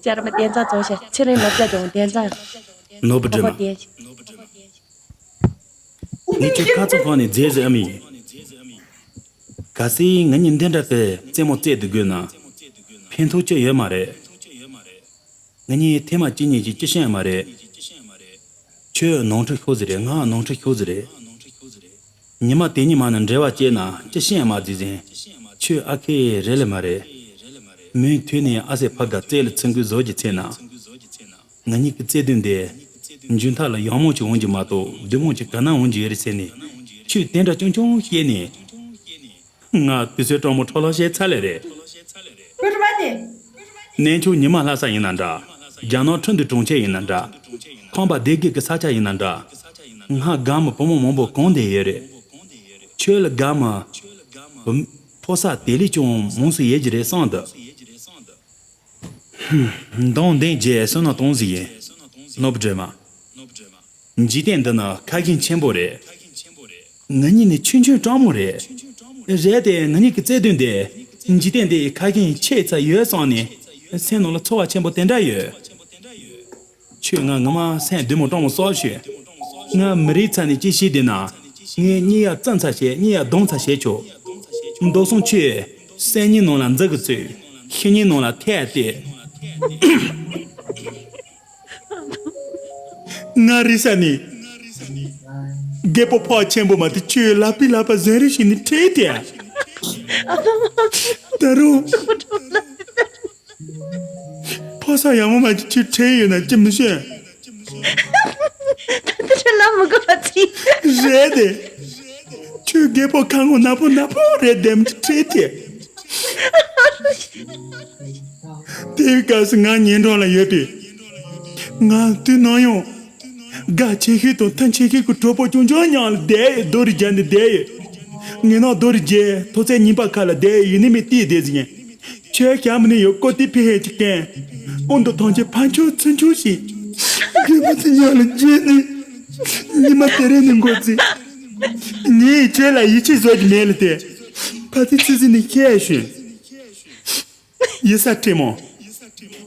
ཅ་ར་མ་བསྟན་རྩ་རྫོང་ཤ་ཚེ་རིང་ལོ་བརྒྱ་ཀྱང་བསྟན་རྩ། ནོར་བུ་སྒྲོལ་མ། ངས་ཁྱོད་ཁ་ཚོ་གང་ནས་མཛེས་ཟེར་ཨ་མི་ཡིན། གལ་སྲིད་ང་གཉིས་འདི་འདྲ་དེ་རྩེད་མོ་རྩེད་དུ་དགོས་ན། ཕན་ཐོགས་ཅི་ཡོད་མ་རེད། ང་གཉིས་ཐེངས་མ་གཅིག་གཉིས་ཀྱིས་ཅི་བཤད་མ་རེད། ཁྱོད་ནོར་འཁྲུལ་ཤོར་ཟིག་རེད། ང་ནོར་འཁྲུལ་ཤོར་ཟིག་རེད། ཉི་མ་དེ་ཉི་མ་ནི་འབྲེལ་བ་བཅད་ན་ཅི་བཤད་མ་བརྩི་ཟིན། ཁྱོད་ཨ་ཁེ་རེད་ལེ་མ་རེད། མུན་ཐུག་ནས་ཨ་སེ་ཕ་ག་རྩེ་ལ་ཚིག་འགུལ་བཟོ་རྒྱུ་ཚེ་ན། ང་གཉིས་ཀྱི་རྩེད་དོན་འདི་མཇུག་མཐའ་ལ་ཡག་མོ་ཅིག་འོང་རྒྱུ་མ་གཏོགས་སྡུག་མོ་ཅིག་ག་ན་འོང་རྒྱུ་ཡོད་རེད་ཟེར་ནས་ཁྱོད་དེ་འདྲ་ཆུང་ཆུང་བཤད་ནས། ང་དུས་ཚོད་སྤྲང་མོ་འཕྲོ་ལོ་བཤད་ཚར་ལེ་རེད། ཀུ་རུ་བ་དེ། གནས་མཆོག་ཉི་མ་ལྷ་ས་ཡིན་ན་འདྲ། རྒྱ་ནག་ཁྲིན་ཏུའུ་གྲོང་ཁྱེར་ཡིན་ན་འདྲ། ཁང་པ་སྡེ་དགེ་གི་ས་ཆ་ཡིན་ན་འདྲ། ང་དགའ་མོ་བུ་མོ་མང་པོ་གང་དེ་ཡོད་རེད། ཁྱོད་ལ་དགའ་མོ་བུ་ཕོ་གསར་དེ་ལས་ཀྱང་མང་སུ་ཡོད་ཀྱི་རེད་བསམ་འདུག་མདང་དེང་རྗེས་སུ་ན་གཏོང་ཟིག་ཡིན། ནོར་བུ་སྒྲོལ་མ། འཇིག་རྟེན་འདི་ན་ཁ་ཞེང་ཆེན་པོ་རེད། ང་གཉིས་ནི་ཆུང་ཆུང་སྤྲང་མོ་རེད། རེད་དེ་ང་གཉིས་ཀྱི་བརྩེ་དུང་དེ་འཇིག་རྟེན་འདིའི་ཁ་ཞེང་ཆེ་ཙམ་ཡོད་བསམ་ནས་སེམས་ནང་ལ་ཚོར་བ་ཆེན་པོ་དེ་འདྲ་ཡོད། ཁྱོད་ང་ངོ་མ་སེམས་བདེ་མོ་སྤྲང་མོ་བཟོས་ཤོག་ང་མི་རིགས་ཚ་ནས་ཅི་ཞིག་བསྡད་ན་ངས་གཉིད་ཡ་བཙན་ཚ་བྱས་གཉིད་ཡ་སྡང་ཚ་བྱས་ཆོག་མདོ་སོང་ཁྱོད་སེམས་ཉིད་ནང་ལ་འཛག་གི་ཚོད་ཤི་ཉིད་ནང་ལ་ཐད་དེ། ང་རེ་ས་ནི། རྒད་པོ་ཕོ་ཆེན་པོ་མ་དེ་ཁྱོད་ལ་པི་ལ་པ་གཟན་རིགས་ཤིག་ནི་ཁྲིད་དེ། ད་རུང་ཕོ་ས་ཡང་མོ་མ་ཅི་ཁྱོད་ཁྲིད་ཡོད་ན་ཅི་མི་ཤེས། ད་དེ་ལ་མི་དགོས་པ་ཅི། རེད་དེ། ཁྱོད་རྒད་པོ་ཁ་ངོ་ནག་པོ་ནག་པོ་རེད་དེ་མི་ཁྲིད་དེ། དེའི་སྐབས་སུ་ང་ཉེ་འགྲམ་ལ་ཡོད་པས། ང་དུས་ནམ་ཡང་། དགའ་ཆེ་ཤོས་དང་ཐང་ཆེ་ཤོས་ཀྱི་གྲོགས་པོ་ཆུང་ཆུང་མཉམ་ལ་བསྡད་ཡོད། རྡོ་རིལ་རྒྱབ་ནས་བསྡད་ཡོད། ངས་ནང་རྡོ་རིལ་རྒྱབ་ཐོག་ཚད་གཉིས་པ་ཁ་ལ་བསྡད་ཡོད་ནི་མི་ལྟོས་བསྡད་ཟིན། ཁྱོད་ཞྭ་མོ་ནས་ཡོད་ཀོ་ཏི་ཕི་ཧེ་ཅི་ཀན། ཨོ་འདུ་ཐང་ཆེ་ཕ་ཆུང་ཚུན་ཆུང་ཞིག་རྒད་པོ་ཚོ་མཉམ་ལ་བརྗེས་ནས། ཉི་མ་དེ་རིང་ནས་འགོ་བཙུགས། ངས་ཁྱོད་ལ་ཡིད་ཆེས་བཟོ་རྒྱུ་མེད་ལ་དེ། ཕ་ཚིག་ཚིག་ཚིག་ནས་བཤད་ཤོད། ཡིན་ས་ཁྲིད་མོ།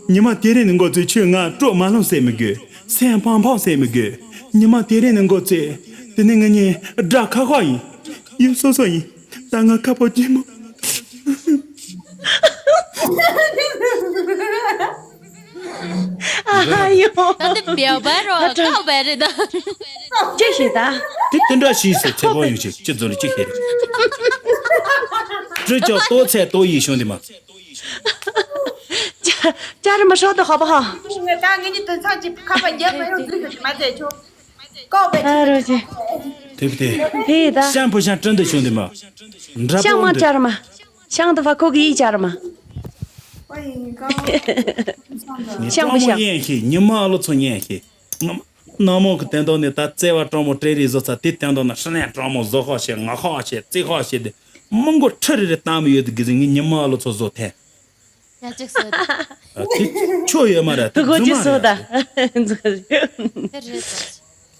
ཉི་མ་དེ་རིང་ནས་འགོ་བཙུགས་ཁྱོད་ང་སྤྲོ་མ་ལངས་ཟེར་མི་དགོས། སེམས་ཕམ་ཕམ་ཟེར་མི་དགོས། ཉི་མ་དེ་རིང་ནས་འགོ་བཙུགས། དེ་ནས་ང་གཉིས་དགྲ་ཁ་ཁ་ཡིན། ཡུལ་སོ་སོ་ཡིན། ད་ང་ཁ་པོ་ཅི་མོ། ཨ་ཡོ། ད་དེ་བེའུ་བ་རོ་ཀའོ་བ་རེད་ད། ཅི་ཞིག་ད། དེ་དེ་འདྲ་ཞིག་ཟེར་ཚེ་དཔང་ཡོད་ཅིག་ཅི་ཚོ་ལ་ཅི་ཤེས་རེད། སྤྲོ་ཅོག་ལྟོ་ཚད་ལྟོ་ཡིས་ཤོང་དེ་མ། ཅ་ཅ་རི་མ་ཧྲོ་ད་ཧོ་པ་ཧོ། ད་ངེད་གཉིས་དོན་ཚང་གཅིག་ཁ་པ་རྒྱབ་མ་ཡོང་རྫུན་ཞིག་མ་མཛད་ཆོག་ཀའོ་བ་ཨ་རོ་ཅི། དེ་བི་དེ། དེ་ད། ཤང་བུ་ཤང་ཀྲང་དུ་ཤོང་དེ་མ། འདྲ་ཤང་པོ་མ་འདི། ཅ་རི་མ། ཤང་དུ་བ་ཁོ་གི་ཡི་ཅ་རི་མ། ངས་ཤང་བུ་ཀྲང་མོ་ཤང་། ཡན་ཤེས་ཉི་མ་ཨ་ལོ་ཚོ་ཡན་ཤེས། ནག་མོ་གི་དོན་དག་ནི་ད་བརྩེ་བ་ཀྲང་མོ་སྤྲེལ་རིགས་བཟོ་ཚ་དེ་དོན་དག་ན་ཧྲི་ནས་ཀྲང་མོ་བཟོ་ཁ་བྱེད་ང་ཁ་བྱེད་རྩེ་ཁ་བྱེད་དེ། མི་མགོ་ཁྲི་རེ་རེ་བཏང་མི་ཡོད་དུ་གི་ཟིན་ངས་ཉི་མ་ཨ་ལོ་ཚོ་བཟོ་ཐལ། ཡ་གཅིག་སོ་ད། ཨ་དེ་ཆོ་ཡོད་མ་རེད་དེ་དུ་གོ་རྫུན་གཅིག་མ་སོ་རེད་ད། ཨ་དེ། དེ་རེད་ད།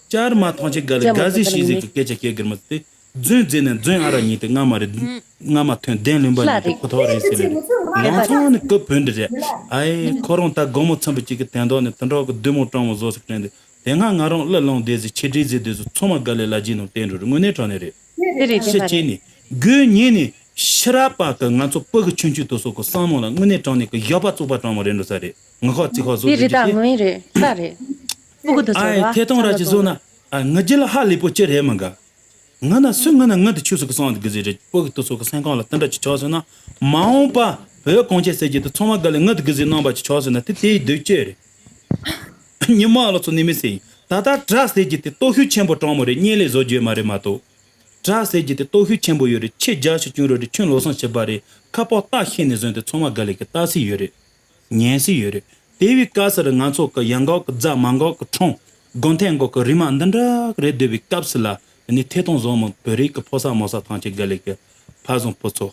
ཅར་མ་ཐང་ཆེ་ག་ལེ་ཅར་མ་ག་ཟི་ཐང་ཆེ་ཤི་ཟི་གི་སྐད་ཆ་སྐད་གིར་མ་དེ། རྫུན་རྫུན་ནས་རྫུན་ཨ་ར་ཉིད་དེ་སྔ་མ་རེད། སྔ་མ་ཐོན་བདེན་ལུང་པ་ཉིད་དེ་ཁོ་ཐོག་རེད་ཟེར་ལེ་རེད། ལང་ཚང་ནི་ཀུ་བོན་འདི་རེད། ཨའི་ཁོ་རང་ད་དགོང་མོ་ཚིམ་པ་གཅིག་གི་དོན་དག་ནི་དུད་འགྲོ་གི་བདུད་མོ་སྤྲང་མོ་བཟོ་ཟིག་དྲན་དེ། དེ་སྔ་ང་རང་གླུ་བླངས་བསྡད་ཟིག་ཆེ་འདྲིས་ཟིག་བསྡད་ཟིག་ཚང་མ་ག་ལེ་ལ་ཇི་ནང་བསྟན་འགྲོ་རེད་དངོས་གནས་དྲང་གནས་རེད། དེ་རེད་དེ་ཤི་མ་རེད། ཅེ་ནི། དགོས་ཉེ་ནི། ཤི་ར་པ་གི་ང་ཚོ་སྤུ་གུ་ཆུང་ཆུང་དུ་སོགས་གི་བསམ་བློ་ལ་དངོས་གནས་དྲང་གནས་གི་ཡག་པ་བཙོག་པ་དྲང་མོ་རེད་འགྲོ་ས་རེད། ངག་ཁོག་ཚིག་ཁོག་བཟོ་དེ་རེད་ད་དེ་དངོས་རེད་ལྷ་རེད། སྤུ་གུ་དུ་ཚོ་ཨ་ཡི་ཐེ་གཏོང་ར་ཅི་བཟོ་ན། ཨ་ངི་རྒྱུད་ལ་ཧ་ལས་པོ་ཅི་རེད་མི་འགའ། ང་ན་སུ་ང་ན་ང་དུ་ཆུ་སོགས་གི་སང་དུ་གི་ཟེར་རེད་སྤུ་གུ་དུ་སོགས་གི་སེམས་ཁོང་ལ་དེ་འདྲ་ཅི་ཆོག་ཟེར་ན། མ་འོངས་པ་བོད་གངས་ཅན་ཟེར་རྒྱུ་དུ་ཚང་མ་ག་ལེ་ང་དུ་གི་ཟེར་གནང་པ་ཅི་ཆོག་ཟེར་ན་དེ་དེའི་དུས་ཅི་རེད། ཉི་མ་ལོ་ཚོ་ནི་མི་སེ་ཡིན། ད་ལྟ་དགྲ་ཟེར་རྒྱུ་དེ་སྟོབས་ཤུགས་ཆེན་པོ་དྲང་མོ་རེད་གཉེན་ལས་བཟོ་རྒྱུ་མ་རེད་མ་གཏོགས། དགྲ་ཟེར་རྒྱུ་དེ་སྟོབས་ཤུགས་ཆེན་པོ་ཡོད་རེད་ཁྱི་རྒྱ་ཞིག་བྱུང་རོ་རེད་ཁྱོད་ལོ་སང་བྱེད་པ་རེད་ཁ་པོ་རྟ་ཤེས་ནས་བཟུང་སྟེ་ཚང་མ་ག་ལེ་གི་ལྟ་སྲིད་ཡོད་རེད། ཉན་སྲིད་ཡོད་རེད། དེ་བས་དཀའ་ས་རུ་ང་ཚོ་གི་ཡང་འགོག་གི་རྫ་མ་འགོག་གི་ཁྲོང་། དགོན་ཐད་འགོག་གི་རི་མ་འདི་འདྲ་རེད་སྡོད་པའི་སྐབས་སུ་ལ་ནི་ཐད་གཏོང་བཟོ་མི་བོད་རིགས་ཀྱི་ཕོ་གསར་མོ་གསར་ཐང་ཆེ་ག་ལེ་གི་ཕ་བཟང་བུ་ཚོ།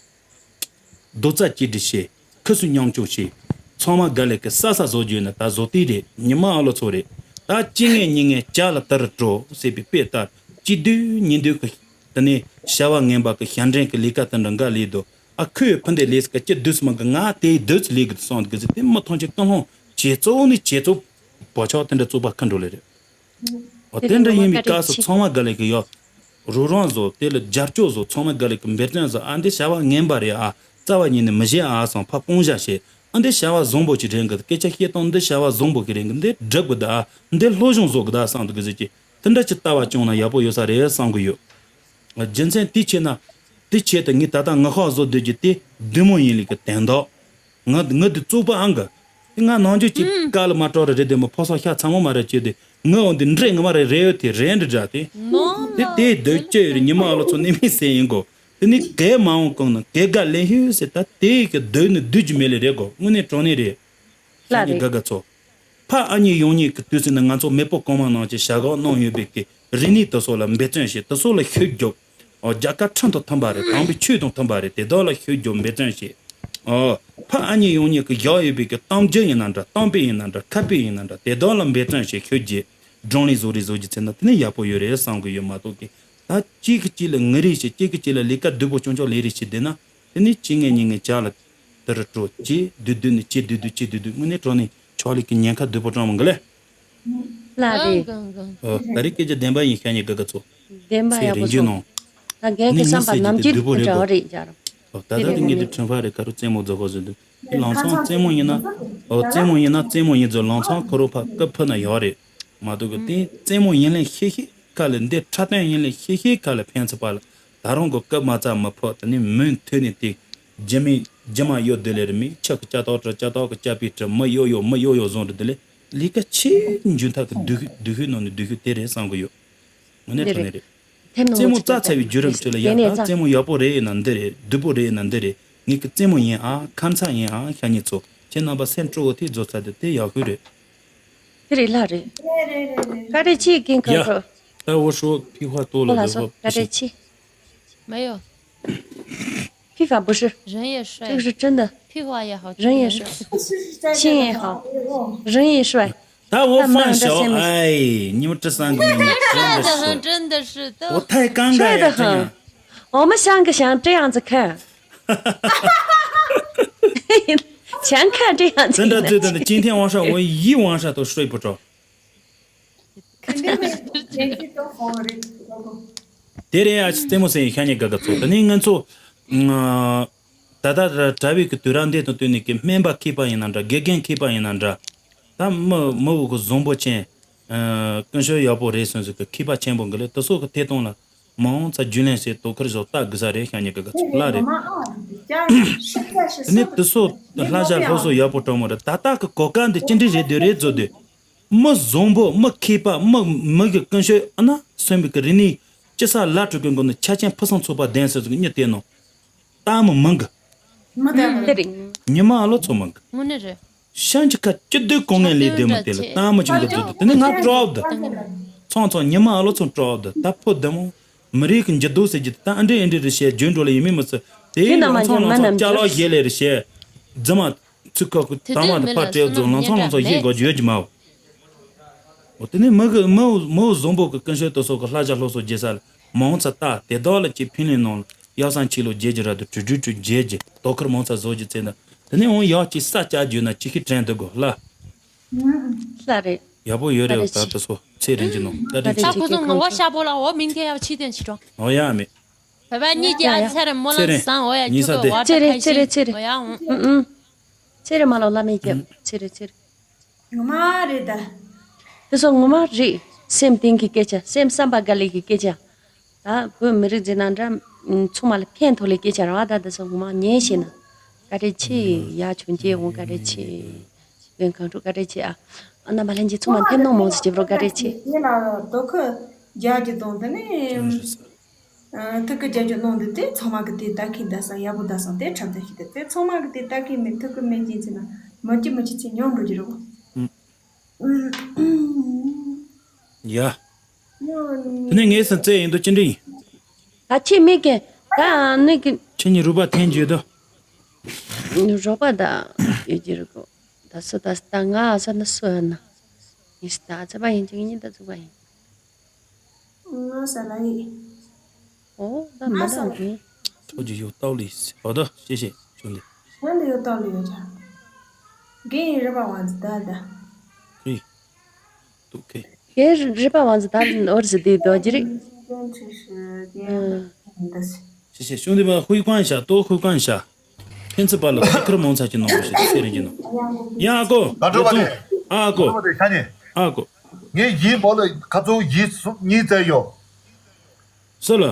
རྡོག་རྩ་གཅིག་སྒྲིལ་བྱས། ཁུ་སུ་མཉམ་སྐྱོང་བྱས། ཚང་མ་ག་ལེ་གི་ས་ས་བཟོ་རྒྱུ་ན་ད་བཟོ་དུས་རེད་ཉི་མ་ཨ་ལོ་ཚོ་རེད། ད་གཅིག་ངན་གཉིས་ངན་བྱ་ལ་དར་འགྲོ་ཟེར་བའི་དཔེ་ལྟར་གཅིག་བསྡུས་གཉིས་བསྡུས་ཀྱི། དེ་ནས་བྱ་བ་ངན་པ་གི་ཞབས་འདྲེན་གྱི་ལས་ཀ་དེ་འདྲ་འགའ་ལས་དོ། ཨ་ཁོས་ཕུ་འདེད་ལས་ཀ་ཅི་བསྡུས་སུ་མ་གི་ང་དེའི་བསྡུས་སུ་ལས་གི་སོང་གི་ཟེར་དེ་མི་མཐོང་ཆེ་ཀུན་སློང་བྱེད་གཙོ་བོ་ནི་བྱེད་གཙོ་བོ་ཆོག་དེ་འདྲ་གཙོ་པ་ཁ་འགྲོ་ལེ་རེད། འོ་དེ་འདྲ་ཡིན་པའི་སྐབས་སུ་ཚང་མ་ག་ལེ་གི་ཡོད། རོགས་རམ་བཟོ་དེ་ལ་རྒྱབ་སྐྱོར་བཟོ་ཚང་མ་ག་ལེ་གི་འབད་བརྩོན་བཟོ་ཨ་འདི་བྱ་བ་ངན་པ་རེད་ཨ་རྩ་བ་ཉིད་ནས་མི་བྱེད་ཨ་སང་ཕ་སྤུན་བཞག་བྱེད་ཨ་འདི་བྱ་བ་བཟང་པོ་ཅིག་རེད་གི་སྐད་ཆ་བཤད་སྟངས་འདི་བྱ་བ་བཟང་པོ་གི་རེད་གི་འདི་སྒྲུབ་གི་ད་ཨ་འདི་སློབ་སྦྱོང་བཟོ་གི་ད་སང་དུ་གི་ཟེར་གི་དེ་འདྲ་ཅིག་ལྟ་བ་བྱུང་ན་ཡག་པོ་ཡོད་ས་རེད་བསམ་གི་ཡོད། རྒྱུ་མཚན་དེ་ཆེ་ན། དེ་ཆེད་དུ་ངས་ད་ལྟ་ངག་ཁོག་བཟོ་སྡོད་རྒྱུ་དེ་བདུད་མོ་ཡིན་ལུགས་ཀྱི་དན་རྟགས། ང་ང་འདི་བཙོག་པ་ཨང་གི་དེ་ང་ནང་ཆོས་ཀྱི་ཀ་ལ་མ་སྤྲོ་ར་རེད་དེ་མོ་ཕོ་སོགས་ཤ་ཚ་མོ་མ་ར་བྱེད་དེ་ང་འོ་འདི་འདྲེ་ང་མ་ར་རེ་ཡོད་དེ་རེ་འདྲི་འདྲ་དེ། དེ་དེ་སྡོད་ཅི་ཡོད་རེད་ཉི་མ་ཨ་ལོ་ཚོ་ནི་མི་སེ་ཡིན་གོ་དེ་ནི་གས་མ་འོང་གང་ན་གས་དགའ་ལེན་ཤོས་ཟེར་ད་དེ་ཡི་གི་སྡོད་ནི་སྡོད་རྒྱུ་མེད་ལེ་རེད་གོ་དངོས་གནས་དྲང་གནས་རེད། ལ་རེད། དགའ་དགའ་ཚོ། ཕ་ཨ་མྱེས་ཡོང་མྱེས་ཀྱི་དུས་ཚོད་ནི་ང་ཚོ་མེས་པོ་གོང་མ་ནང་བཞིན་བྱ་གག་གནང་ཡོད་པའི་གི་རིག་གནས་དེ་ཚོ་ལ་འབད་བརྩོན་བྱེད་དེ་ཚོ་ལ་ཤུགས་རྒྱོབ། ཨོ་རྒྱལ་ཁ་ཁྲིམས་དང་མཐུན་པ་རེད་དམ་པའི་ཆོས་དང་མཐུན་པ་རེད་དེ་དག་ལ་ཤུགས་རྒྱོབ་འབད་བརྩོན་བྱེད། ཨོ་ཕ་ཨ་མྱེས་ཡོང་མྱེས་ཀྱི་བཞག་ཡོད་པའི་གི་གཏམ་རྒྱུད་ཡིན་ན་འདྲ་གཏམ་དཔེ་ཡིན་ན་འདྲ་ཁ་དཔེ་ཡིན་ན་འདྲ་དེ་དག་ལ་འབད་བརྩོན་བྱེད་ཤུགས་རྒྱས། སྒྲུང་ལས་བཟོ་རེས་བཟོ་རྒྱུ་ཚེ་ན་དེ་ནི་ཡག་པོ་ཡོད་རེད་བསམ་གི་ཡོད་མ་གཏོགས་གི་ད་གཅིག་གིས་གཅིག་ལ་ངུ་རེས་བྱེད་གཅིག་གིས་གཅིག་ལ་ལས་ཀ་སྡུག་པོ་ཆུང་ཆུང་ལས་རེས་བྱེད་བསྡད་ན། དེ་ནི་གཅིག་ངན་གཉིས་ངན་བྱ་ལ་དེར་སྤྲོ་གཅིག་བདུད་བདུད་ནི་གཅིག་བདུད་བདུད་གཅིག་བདུད་བདུད་དངོས་གནས་དྲང་གནས་ཕྱོགས་ལས་ཀྱི་ཉེན་ཁ་སྡུག་པོ་དྲངས་མི་འགི་ལེ། ལ་རེད། ཨོ་ད་རེས་སྐད་ཆ་བདེན་པ་ཡིན་ཤ་ཉེ་དགའ་དགའ་ཚོ། བདེན་པ་ཚེ་ཡག་རིན་པོ་རྒྱུ་ཚོ། ནང་། ད་རྒན་ཁྱེད་ནི་བསམ་པ་ངས་ཟེར་རྒྱུ་ནམ་དེ་རྒྱུན་སྡུག་པོ་རེད་འདྲ་གོ་བ་རེད་ཡ། ཨོ་ད་ད་དེ་ངས་འདི་ཁྲིམས་ཕ་རེད་ཁ་རུ་རྩེད་མོ་རྫོགས་གོ་ཟེར་འདུག་ལང་ཚང་རྩེད་མོ་ཡིན་ན། ཨོ་རྩེད་མོ་ཡིན་ན་རྩེད་མོ་ཡིན་ཚོ་ལང་ཚང་ཁོ་རོ་ཕ་སྐབས་ཕུ་ན་ཡོག་རེད། མ་གཏོགས་གི་དེ་རྩེད་མོ་ཡིན་ལེ་ཤེས་ཤེས་ཁ་ལ། འདི་འཁྲབ་སྟོན་ཡིན་ལེ་ཤེས་ཤེས་ཁ་ལ། ཕན་ཚུན་བར་ལ་ད་རུང་གི་སྐབས་མ་ཚར་མི་ཕོད། དེ་ནས་མུན་ཐོན་ནས་དེ་རྒྱུ་མེད་རྒྱུ་མ་གཡོ་བསྡད་ལེ་རེ་མི་ཆག་གི་ལྕགས་ཐག་བྲི། ལྕགས་ཐག་གི་ལྕགས་པས་བྲི། མི་གཡོ་གཡོ་མི་གཡོ་གཡོ་བཟོ་འདྲ་དེ་ལས་ལས་ཀ་ཆེ་འཇུ་ཐག་གི་སྡུག་སྡུག་ཤོས་ནང་ནས་སྡུག་ཤོས་དེ་རེད་བསམ་གི་ཡོད། དངོས་གནས་དྲང་གནས་རེད། རྩེད་མོ་རྩ་ཚ་བའི་བརྒྱུད་རིམ་ཁྲོད་ལ་ཡ་ད་རྩེད་མོ་ཡག་པོ་རེད་ཡིན་ན་འདི་རེད། སྡུག་པོ་རེད་ཡིན་ན་འདི་རེད། ངེད་ཀྱི་རྩེད་མོ་ཡིན་ཨ། ཁ་མཚར་ཡིན་ཨ། ཤ་ཉེ་ཚོ་ཁྱེད་རྣམ་པ་སེམས་སྤྲོ་བོ་དེ་བཟོ་ཚར་དེ་དེ་ཡག་ཤོས་རེད། དེ་རེད་ལྷ་རེད། བཀའ་དྲིན་ཆེ་རྒན་ཁོང་ཁྲོ། ད་འོ་ཧྲོ་ཕི་ཧ་ཏོ་ལ་ཁོ་ལ་སོ་བཀའ་དྲིན་ཆེ། 没有。 批发不是。 人也帅。 这个是真的。 批发也好。 人也帅。 心也好。 人也帅。 ད་འོ་ཧྥང་ཞའོ། ཨའི་ཉི་མ་བཀྲ་བཟང་གི་ཉི་མ་真的是真的是都 我太尴尬了，真的。 我们三个像这样子看。 全看这样子。 真的对对对，今天晚上我一晚上都睡不着。 肯定会年纪都好了。 དེ་རེད་ཨ། རྩེད་མོ་རྩེ་ཡི་ཤ་ཉེ་དགའ་དགའ་ཚོ། དེ་ནས་ང་ཚོ་ད་ལྟ་གྲྭ་བའི་གི་དུས་རབས་འདི་དང་བསྟུན་ནས་གི་སྨན་པ་མཁས་པ་ཡིན་ན་འདྲ། དགེ་རྒན་མཁས་པ་ཡིན་ན་འདྲ། ད་མི་མི་བོ་གི་བཟང་པོ་ཅན། ཀུན་སྤྱོད་ཡག་པོ་རེད་སོང་ཟིག་གི་མཁས་པ་ཆེན་པོ་འགི་ལས་དེ་སོགས་གི་ཐད་གཏོང་ལ་མང་ཙམ་རྒྱུས་ལོན་བྱས་དོ་ཁུར་བཟོ་ལྟ་དགོས་ས་རེད། ཤ་ཉེ་དགའ་དགའ་ཚོ་ལ་རེད། དེ་ནས་དེ་སོགས་ལྷ་བྱ་སློབ་གསོ་ཡག་པོ་སྤྲོ་མོ་རེད། ད་ལྟ་གི་གོ་སྐབས་འདི་ཅི་འདྲ་རེད་འདོད་རེད་བཟོ་འདོད། མི་བཟང་པོ་མི་མཁས་པ་མི་མི་གི་ཀུན་སྤྱོད་ཨ་ན་སོན་པའི་གི་རིག་གནས་སྤྱི་ས་ལ་སྤྲོད་གི་མགོ་ནས་ཆ་རྐྱེན་ཕུན་སུམ་ཚོགས་པ་ལྡན་ཟེར་ཟིག་གཉིད་དེ་ནོ། ལྟ་མི་མང་གི། མི་དེ་རེད། ཉི་མ་ཨ་ལོ་ཚོ་མང་གི། དངོས་གནས་རེད། ཤང་གི་ཁ་ཅི་དུས་གོང་ངན་ལས་དེ་མི་དེ་ལ་ལྟ་མི་ཅིག་འགོ་བཙུགས་དུ་དེ་ནི་ང་སྤྲོ་བ་དུ། ཚང་ཚང་ཉི་མ་ཨ་ལོ་ཚོ་སྤྲོ་བ་དུ། ད་ཕོ་བདེ་མོ་མི་རིགས་ཀྱི་འགྱུར་ལྡོག་ཟེར་གྱི་ད་ཨ་འདྲེ་ཨ་འདྲེ་རེ་བཤད་རྒྱུན་འགྲོ་ལ་ཡིན་མིན་མི་ཚེ་དེའི་ལང་ཚང་ལང་ཚང་ཅ་ལག་བཞེས་ལས་རེ་བཤད་རྫི་མ། ཚུར་ཁ་ཁུ་དང་མ་དེ་ཕར་སྤྲད་རྫོང་ལང་ཚང་ལང་ཚང་ཡིན་དགོས་ཀྱི་ཡོད་ཀྱི་མ་བ། འོ་དེ་ནས་མི་གི་མི་མི་བཟང་པོ་གི་ཀུན་སྤྱོད་དེ་སོགས་གི་ལྷ་བྱ་སློབ་གསོ་རྒྱས་ས་ལ་མང་ཚ་ལྟ་དེ་དག་ལ་ཅིག་ཕིན་ལེ་ནང་ལ་ཡག་སང་ཆི་ལོ་རྒྱས་ཀྱི་ར་དུ་དྲུ་དྲུ་དྲུ་རྒྱས་ཀྱི་དོ་ཁུར་མང་ཚ་བཟོ་རྒྱུ་བཙན་ན་དེ་ནས་འོང་ཡག་ཅིག་ས་བཅའ་རྒྱུ་ན་ཅི་ཤི་དྲན་དུ་དགོ་ལ། ལྷ་རེད། ཡག་པོ་ཡོད་རེད། ད་དེ་སོ་ཚེ་རིང་གི་ནང་བཀའ་དྲིན་ཆེ། ཁོ་ཚོ་ངོ་བོ་ཤ་པོ་ལ་འོ་མིང་ཐེ་ཡག་ཕྱི་དོན་ཆི་ཀྲོང་། འོ་ཡག་མེད། བ་བ་གཉིས་ཀྱི་ཨ་ཚེ་རིང་མོ་ལ་བཟང་འོ་ཡ་ཁྱོད་གི་བ་ཚེ་རིང་ཚེ་རིང་ཚེ་རིང་འོ་ཡ་འོང་། ཚེ་རིང་མ་ལོ་བླ་མེད་ཀྱི་ཚེ་རིང་ཚེ་རིང་། ངོ་མ་རེད་ད། དེ་ཚོ་ངོ་མ་རེད། སེམས་གཏིང་གི་སྐད་ཆ། སེམས་བསམ་པ་དགའ་ལེ་གི་སྐད་ཆ། ད་བོད་མི་རིགས་ཟེར་ན་འདྲ། ཚང་མ་ལ་ཕན་ཐོགས་ལེ་སྐད་ཆ་རེད་བ། ད་དེ་ཚོ་ངོ་མ་ཉན་ཤེས་ན། བཀའ་དྲིན་ཆེ། ཡ་ཆུང་སྐྱེས་འོང་བཀའ་དྲིན་ཆེ། རྒན་གངས་ཕྲུག་བཀའ་དྲིན་ཆེ་ཨ། ཨ་ན་མ་ལྷན་རྒྱས་ཚང་མ་ཐེམ་ནང་མང་ཙམ་བྱེད་རོགས་བཀའ་དྲིན་ཆེ། ཡིན་ལ་དོ་ཁུ་རྒྱག་རྒྱུ་དང་དེ་ནས། ཐུགས་ཀྱི་རྒྱ་ཇུ་གནང་འདུག་དེ་ཚང་མ་གི་དེ་ལྟ་མཁན་ད་ས་ཡག་པོ་ད་སང་དེ་འཁྲབ་སྟོན་ཞིག་དེ་དེ་ཚང་མ་གི་དེ་ལྟ་མཁན་མེད་ཐུགས་ཀྱི་མེད་ཅན་ཚེ་ན་མི་སྐྱིད་མི་སྐྱིད་ཚེ་ཉོན་འགྲོ་རྒྱུ་རེད་བ། ཡ། དེ་ནས་ངས་སེམས་ཚེ་ཡིན་དུ་ཅི་འདྲ་ཡིན། ད་ཁྱེད་མིག་གི་ད་ནི་གི་ཁྱེད་ཉིད་རུ་པ་འཐེན་རྒྱུ་དོ། རོགས་པ་ད་ཡོད་ཀྱི་རེད་གོ། ད་སུ་ད་ད་ང་ཨ་ས་ན་སུ་ཨ་ན། ཡིན་ད་ཚ་པ་ཡིན་ཅིག་ཡིན་ད་ཚུགས་པ་ཡིན། ང་ས་ལ་ཡིན། ཨོ་ད་མ་ང་ས་ལ་ཡིན། ཐོག་གི་ཡོད་སྟག་ལི་སི་ཨོ་ད་ཤེས་ཤེས་ཆུང་ལི། ང་ལ་ཡོད་སྟག་ལི་ཡོད་ཅག་རྒན་ཡིན་རི་པ་ཝང་ཙི་ད་ད། ཧི། ཏུ་ཁེ། རྒན་རི་པ་ཝང་ཙི་ད་ཨོར་ཟི་དེ་དོ་ཅི་རིག་ཤེས་ཤེས་ཤེས་ཤེས། ཤེས་ཤེས་ཤུང་དེ་པ་ཧུའི་ཀོན་ཤ་ཏོ་ཧུའི་ཀོན་ཤ། ཕན་ཚུན་བར་ལ་ཐུགས་ཁུར་མང་ཚ་ཅིག་གནང་དགོས་ཤིག་ཚེ་རིང་གི་ནང་། ཡ་ཨ་ཀོ། ད་འགྲོ་བ་རེད། ཨ་ཀོ། འགྲོ་བ་རེད་ཤ་ཉེ། ཨ་ཀོ། ངས་ཡིན་བོ་ལ་ཁ་ཚོན་ཡིན་གསུམ་གཉིས་བཙལ་ཡོད། སུ་ལ།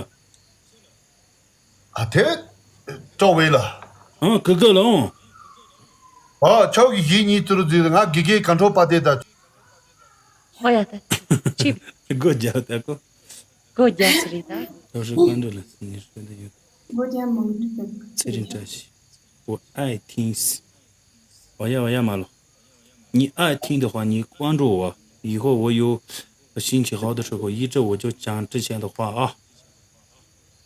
ཨ་དེ། ཅོག་བེ་ལ། ཨང་ཀི་ཀི་ལ་ཨང་། ཨ་ཆོག་གི་ཡིན་གཉིས་ཏུ་རུ་འཛིན་ང་དགེ་རྒན་གང་འཕྲོ་པ་དེ་ད། ཨོ་ཡ་ད། ཁྲིད། སྒོ་རྒྱག་ད་ཀོ། སྒོ་རྒྱག་ཚེ་རིང་ད། ལོ་ཧྲི་ཀོན་འགྲོ་ལ་སི་ཉི་ཧྲི་ཀོན་འགྲོ་ཡོད། སྒོ་རྒྱག་མང་འགྲོ་ད། ཚེ་རིང་བཀྲ་ཤིས། ཨོ་ཨའི་ཐིང་སི། ཨོ་ཡ་ཨོ་ཡ་མ་ལོ། 你爱听的话，你关注我，以后我有兴趣好的时候，一直我就讲之前的话啊。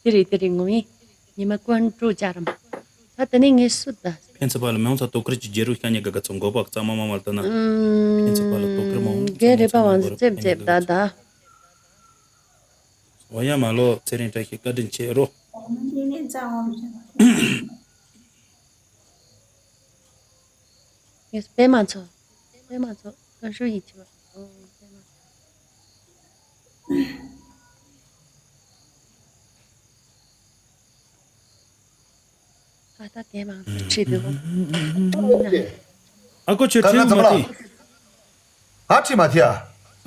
དེ་རེད་དེ་རེད་ངོ་ཡིན། ཉི་མ་ཀོན་ཀྲུ་ཅ་རམ། ད་དེ་ནས་ངས་སུ་ད། ཕན་ཚུན་བར་ལ་མང་ཚ་དོ་ཁུར་གྱི་རྒྱལ་རུ་ཤ་ཉེ་ག་ག་ཚོ་མགོ་པག་གཙང་མ་མ་མ་ལྟ་ན། ཕན་ཚུན་བར་ལ་དོ་ཁུར་མང་། རྒན་རེད་པ་ཝང་ཙི་ཙེབ་ཙེབ་ད་ད། ཨོ་ཡ་མ་ལོ་ཚེ་རིང་བཀྲ་ཤིས་བཀའ་དྲིན་ཆེ་རོ། ངས་པད་མ་མཚོ། པད་མ་མཚོ་ཀན་ཧྲུའུ་ཡིན་གྱི་བ། ཨོ་པད་མ་མཚོ། ཨ་ད་གད་མང་ཁྲིད་འདུག་ཨ་ཀོ་ཁྱོད་ཁྲིད་མ་ཐེ། ཨ་ཁྲིད་མ་ཐེ་ཨ།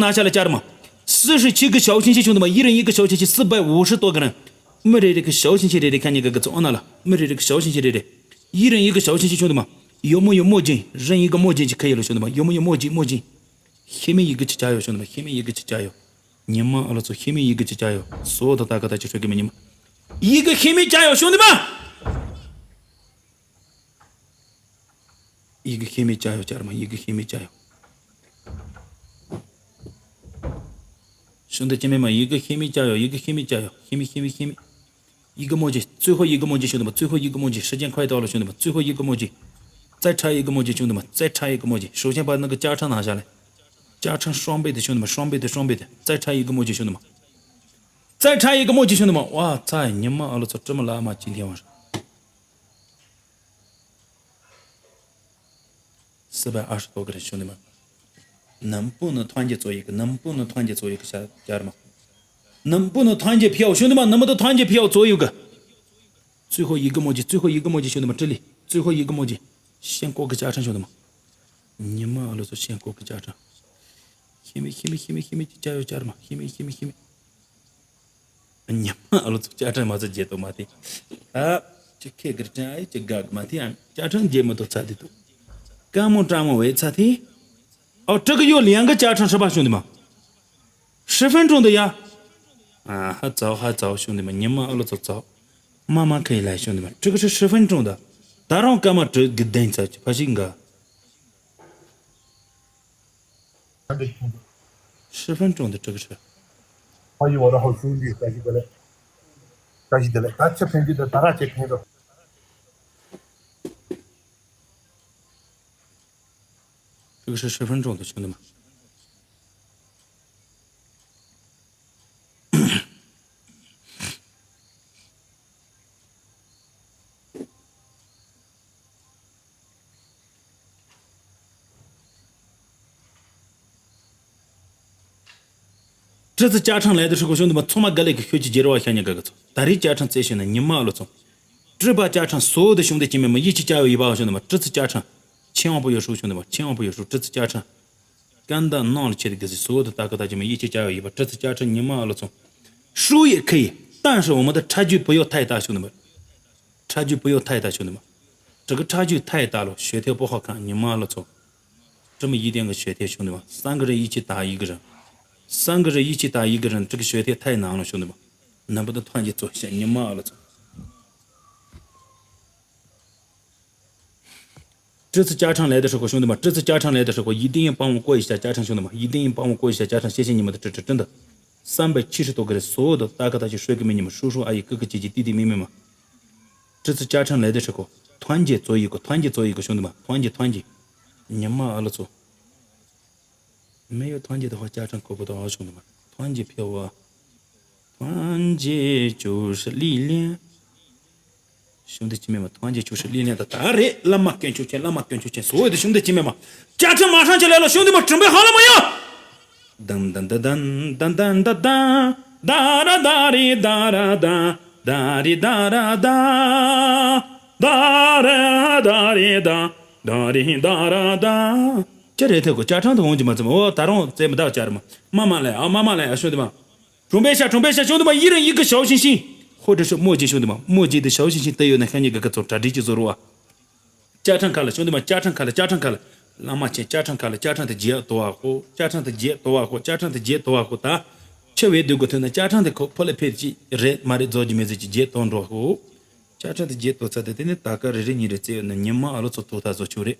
拿下来家人们。四十七个小星星，兄弟们，一人一个小星星，四百五十多个人。 མི་རེ་རེ་གི་ཞའོ་ཆིན་ཆིན་རེ་རེ་ཁ་ཉིན་གི་གི་ཚོ་ཨོ་ན་ལ། མི་རེ་རེ་གི་ཞའོ་ཆིན་ཆིན་རེ་རེ། 一人一个小星星，兄弟们。有没有墨镜？人一个墨镜就可以了，兄弟们。有没有墨镜？墨镜。黑妹一个去加油，兄弟们，黑妹一个去加油。你们阿拉做黑妹一个去加油，所有的大哥大姐说给你们，一个黑妹加油，兄弟们。 一个黑妹加油，家人们，一个黑妹加油。兄弟姐妹们，一个黑妹加油，一个黑妹加油，黑妹，黑妹，黑妹。一个墨迹，最后一个墨迹，兄弟们，最后一个墨迹，时间快到了，兄弟们，最后一个墨迹。再差一个墨迹，兄弟们，再差一个墨迹。首先把那个加成拿下来，加成双倍的，兄弟们，双倍的，双倍的，再差一个墨迹，兄弟们，再差一个墨迹，兄弟们。哇塞，你们阿拉做这么拉吗？今天晚上。 四百二十多个人，兄弟们，能不能团结做一个？能不能团结做一个？家家人们，能不能团结票？兄弟们，能不能团结票做一个？最后一个墨迹，最后一个墨迹，兄弟们，这里最后一个墨迹，先过个加成，兄弟们，你们阿拉做先过个加成。黑妹，黑妹，黑妹，黑妹，加油，家人们，黑妹，黑妹，黑妹。ཉི་མ་ཨ་ལོ་ཚོ་བཅའ་ཁྲིམས་མ་ཚོ་བརྗེད་དོ་མ་དེ། ཨ། ཅི་ཁེ་གི་ཀྲན་ཨ་ཡི་ཅི་དགའ་གི་མ་དེ་ཨ་བཅའ་ཁྲིམས་བརྗེད་མི་ཐུབ་ཚ་དེ་དུ། ཀ་མོ་ཀྲ་མོ་བས་ཚ་དེ། ཨོ་ཀྲི་གི་ཡོ་ལི་ཡང་གི་བཅའ་ཁྲིམས་ཧྲི་པ་བྱུང་དེ་མ། ཧྲི་ཧྥན་ཀྲུང་དུ་ཡ། ཨ་ཧ་ཙའོ་ཧ་ཙའོ་བྱུང་དེ་མ་ཉི་མ་ཨ་ལོ་ཚོ་ཙའོ། མ་མ་ཁ་ཡི་ལ་བྱུང་དེ་མ་ཀྲི་གི་ཧྲི་ཧྲི་ཧྥན་ཀྲུང་དུ། ད་རུང་ཀ་མ་ཀྲི་གི་དན་ཚ་ཕ་ཞིག་འགའ། ཧྲི་ཧྥན་ཀྲུང་དུ་ཀྲི་གི་ཧྲི། ཕ་ཡི་བ་ར་ཧོ་ཤུ་ལི་ད་ཞིག་དེ་ལས། ད་ཞིག་དེ་ལས་ད་ཆ་ཕན་གྱི་དེ་ད་ར་ཆེ་ཕན་རོ། ཀྲི་གི་ཧྲི་ཧྲི་ཧྥན་ཀྲུང་དུ་བྱུང་དུ་མ། ཀྲི་ཙི་བཅའ་ཁྲིམས་ལས་དེ་ཧྲི་གོ་བྱུང་དུ་མ་ཚང་མ་ག་ལེ་གི་ཤོད་ཀྱི་རྒྱལ་བ་ཤ་ཉེ་ག་གི་ཚོ་ད་རེས་བཅའ་ཁྲིམས་རྩད་ཤེས་ན་ཉི་མ་ཨ་ལོ་ཚོ། ཀྲི་པ་བཅའ་ཁྲིམས་སོ་དེ་བྱུང་དེ་ཅི་མེད་མ་ཡིད་ཆེས་བྱ་ཡོད་ཡིད་པ་བ་བྱུང་དུ་མ་ཀྲི་ཙི་བཅའ་ཁྲིམས། ཆེ་ཡང་པོ་ཡོད་ཧྲུག་བྱུང་དུ་མ་ཆེ་ཡང་པོ་ཡོད་ཧྲུག་ཀྲི་ཙི་བཅའ་ཁྲིམས། སྐད་མདའ་ནང་ལ་ཆེ་དེ་གི་སི་སོ་དེ་ད་ག་ད་ཅི་མེད་ཡིད་ཆེས་བྱ་ཡོད་ཡིད་པ་ཀྲི་ཙི་བཅའ་ཁྲིམས་ཉི་མ་ཨ་ལོ་ཚོ། ཧྲུའུ་ཡི་ཁི་ཡི་ཏན་ཧྲི་འོ་མ་ད་ཁྲ་རྒྱུས་བུ་ཡོ་ཐའི་ད་བྱུང་དུ་མ། ཁྲ་རྒྱུས་བུ་ཡོ་ཐའི་ད་ཆུ་ནི་མ། ཀྲི་གི་ཁྲ་རྒྱུས་ཐའི་ད་ལོ་ཞོད་ཐའི་པོ་ཧོ་ཁང་ཉི་མ་ལོ་ཚོ། ཀྲི་མི་ཡི་ཏན་གི་ཞོད་ཐའི་ཆུ་ནི་མ་སང་གི་རི་ཡི་ཆི་ད་ཡི་གི་རི། སང་གི་རི་ཡི་ཆི་ད་ཡི་གི་རི་ཀྲི་གི་ཞོད་ཐའི་ཐའི་ནང་ལོ་ཆུ་ནི་མ། ནམ་པ་ད་ཐོན་གྱི་ཚོ་ཤ་ཉི་མ་ལོ་ཚོ། ཀྲི་ཙི་བཅའ་ཁྲིམས་ལས་དེ་ཧྲི་གོ་ཤུང་དེ་མ་ཀྲི་ཙི་བཅའ་ཁྲིམས་ལས་དེ་ཧྲི་གོ་ཡི་ཏིང་ཡི་པང་བོ་བཀོད་ཡི་བྱ་བཅའ་ཁྲིམས་ཤུང་དེ་མ་ཡི་ཏིང་ཡི་པང་བོ་བཀོད་ཡི་བྱ་བཅའ་ཁྲིམས་ཤེས་བྱེད་ཉི་མ་དེ་ཀྲི་ཀྲི་ཀྲི་འདི། བསམ་པའི་ཁྱི་ཧྲི་ཏོ་གི་རེ་སོ་དོ་ད་ག་ད་ཅི་ཧྲོད་གི་མི་ཉི་མ་ཧྲུ་ཧྲུ་ཨ་ཡི་ཀི་ཀི་ཅི་ཅི་ཏི་ཏི་མི་མི་མ། ཀྲི་ཙི་བཅའ་ཁྲིམས་ལས་དེ་ཧྲི་གོ་ཐོན་གྱི་ཙོ་ཡི་གོ་ཐོན་གྱི་ཙོ་ཡི་གོ་ཤུང་དེ་མ་ཐོན་གྱི་ཐོན་གྱི། ཉི་མ་ཨ་ལོ་ཚོ། མེ་ཡོད་ཐོན་གྱི་དེ་ཧོ་བཅའ་ཁྲིམས་ཁོ་བོ་དོ་ཨ་ཤུང་དེ་མ་ཐོན་གྱི་ཕེ་བ། ཐོན་གྱི་ཅུ་ཧྲི་ལི་ལེན། ཤུང་དེ་ཅི་མེད་མ་ཐོན་གྱི་ཅུ་ཧྲི་ལི་ལེན་ད་ད་རེད་བླ་མ་དཀོན་མཆོག་མཁྱེན་བླ་མ་དཀོན་མཆོག་མཁྱེན་སོ་ཡོད་དེ་ཤུང་དེ་ཅི་མེད་མ། བཅའ་ཁྲིམས་མ་ཧྲང་ཆེ་ལས་ལ་ཤུང་དེ་མ་གྲུམ་པའི་ཧ་ལ་མ་ཡ། དན་དན་དན་དན་དན་དན་དན་དན། ད་ར་ད་རི་ད་ར་ད། ད་རི་ད་ར་ད། ད་ར་ད་རི་ད། ད་རི་ད་ར་ད། ཅི་རེད་ཐེ་གོ་བཅའ་ཁྲིམས་དུ་འོང་གི་མ་ཚིམ་འོ་ད་རུང་རྩེ་མི་ད་བཅར་མ་མ་མ་ལས་ཨ་མ་མ་ལས་ཨ་ཤོ་དེ་མ། གྲོང་པའི་ཤ་གྲོང་པའི་ཤ་ཤོ་དེ་མ་ཡི་རང་ཡི་གི་ཞའོ་ཤིང་ཤིང་། ཧོ་དྲི་ཤོ་མོ་ཅི་ཤོ་དེ་མ་མོ་ཅི་དེ་ཞའོ་ཤིང་ཤིང་དེ་ཡོད་ན་ཤ་ཉེ་གི་གི་ཚོ་གྲ་སྒྲིག་ཅི་བཟོ་རུ་བ། བཅའ་ཁྲིམས་ཁ་ལ་ཤོང་དེ་མ་བཅའ་ཁྲིམས་ཁ་ལ་བཅའ་ཁྲིམས་ཁ་ལ། བླ་མ་ཆེན་བཅའ་ཁྲིམས་ཁ་ལ་བཅའ་ཁྲིམས་དེ་བརྗེད་དོ་བ་ཁོ། བཅའ་ཁྲིམས་དེ་བརྗེད་དོ་བ་ཁོ། བཅའ་ཁྲིམས་དེ་བརྗེད་དོ་བ་ཁོ་ད། ཆེ་བའི་སྡུག་གོ་ཐོན་ན་བཅའ་ཁྲིམས་དེ་ཁོ་ཕོ་ལ་ཕེབས་ཀྱི་རེད་མ་རེད་རྫོགས་ཀྱི་མེད་ཟེར་གྱི་བརྗེད་དོ་འགྲོ་ཁོ། བཅའ་ཁྲིམས་དེ་བརྗེད་དོ་ཚ་དེ་དེ་ནི་ད་ག་རེ་རེ་གཉིས་རེ་རྩེ་ཡོད་ན་ཉི་མ་ཨ་ལོ་ཚོ་ཐུག་ཐག་བཟོ་ཆོག་རེད།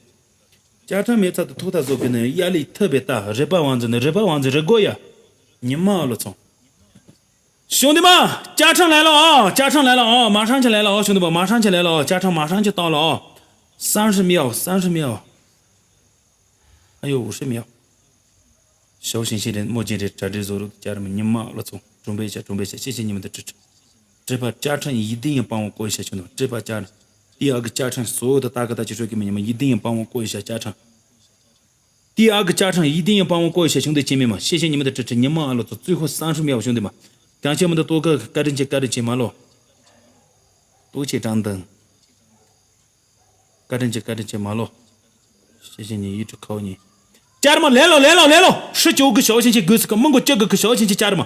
བཅའ་ཁྲིམས་མེད་ཚ་དེ་ཐུག་ཐག་བཟོ་གི་ནི་ཡ་ལི་ཐུབ་པའི་ད་རེ་པ་ཝང་ཛི་ནི་རེ་པ་ཝང་ཛི་རེ་དགོ་ཡ། ཉི་མ་ཨ་ལོ་ཚོ། ཤོང་དེ་མ། བཅའ་ཁྲིམས་ལས་ལ་ཨོ། བཅའ་ཁྲིམས་ལས་ལ་ཨོ། མ་ཧྲང་ཆ་ལས་ལ་ཨོ། ཤོང་དེ་མ། མ་ཧྲང་ཆ་ལས་ལ་ཨོ། བཅའ་ཁྲིམས་མ་ཧྲང་ཆ་བཏང་ལ་ཨོ། སང་ཧྲི་མི་ཨོ། སང་ཧྲི་མི་ཨོ། ཨ་ཡོ་འུ་ཧྲི་མི་ཨོ། ཞའོ་ཞིང་ཞིང་རེད་མོ་ཅན་རེད་གྲ་སྒྲིག་བཟོ་རུ་བཅར་མི་ཉི་མ་ལ་ཚོ་གྲོང་པའི་ཆ་གྲོང་པའི་ཆ་ཤེས་ཤེས་ཉི་མ་དུ་ཁྲི་ཁྲི། ཀྲི་པ་བཅའ་ཁྲིམས་ཡིད་བདེ་ཡིན་པའང་བཀོད་ཤ་ཆུ་ནོ་ཀྲི་པ་བཅའ་ཁྲིམས། ཏི་ཨ་གི་བཅའ་ཁྲིམས་སོ་དུ་ད་ག་ད་ཅི་ཧྲོ་གི་མི་ཉི་མ་ཡིད་བདེ་ཡིན་པའང་བཀོད་ཤ་བཅའ་ཁྲིམས། ཏི་ཨ་གི་བཅའ་ཁྲིམས་ཡིད་བདེ་ཡིན་པའང་བཀོད་ཤ་ཆུང་དུ་ཅི་མི་མ་ཤེས་ཤེས་ཉི་མ་དུ་ཁྲི་ཁྲི་ཉི་མ་ཨ་ལོ་ཚོ་བཙུན་ཁོ་སང་ཧྲུ་མི་ཡ་བ་ཆུང་དུ་མ། ཀྱང་ཆེ་མི་འདི་ལྟོ་ག་བཀའ་དྲིན་ཆེ་བཀའ་དྲིན་ཆེ་མ་ལོ། ལྟོ་ཆེ་དྲང་དང་། བཀའ་དྲིན་ཆེ་བཀའ་དྲིན་ཆེ་མ་ལོ། ཤེས་ཤེས་ཉིན་ཡིད་དུ་ཁའོ་ཉིན། བཅར་མ་ལེ་ལོ་ལེ་ལོ་ལེ་ལོ། ཧྲི་ཅོ་གི་ཞའོ་ཤེན་ཆེ་དགོས་སི་ཀ་མི་མགོ་ཅག་གི་གི་ཞའོ་ཤེན་ཆེ་བཅར་མ།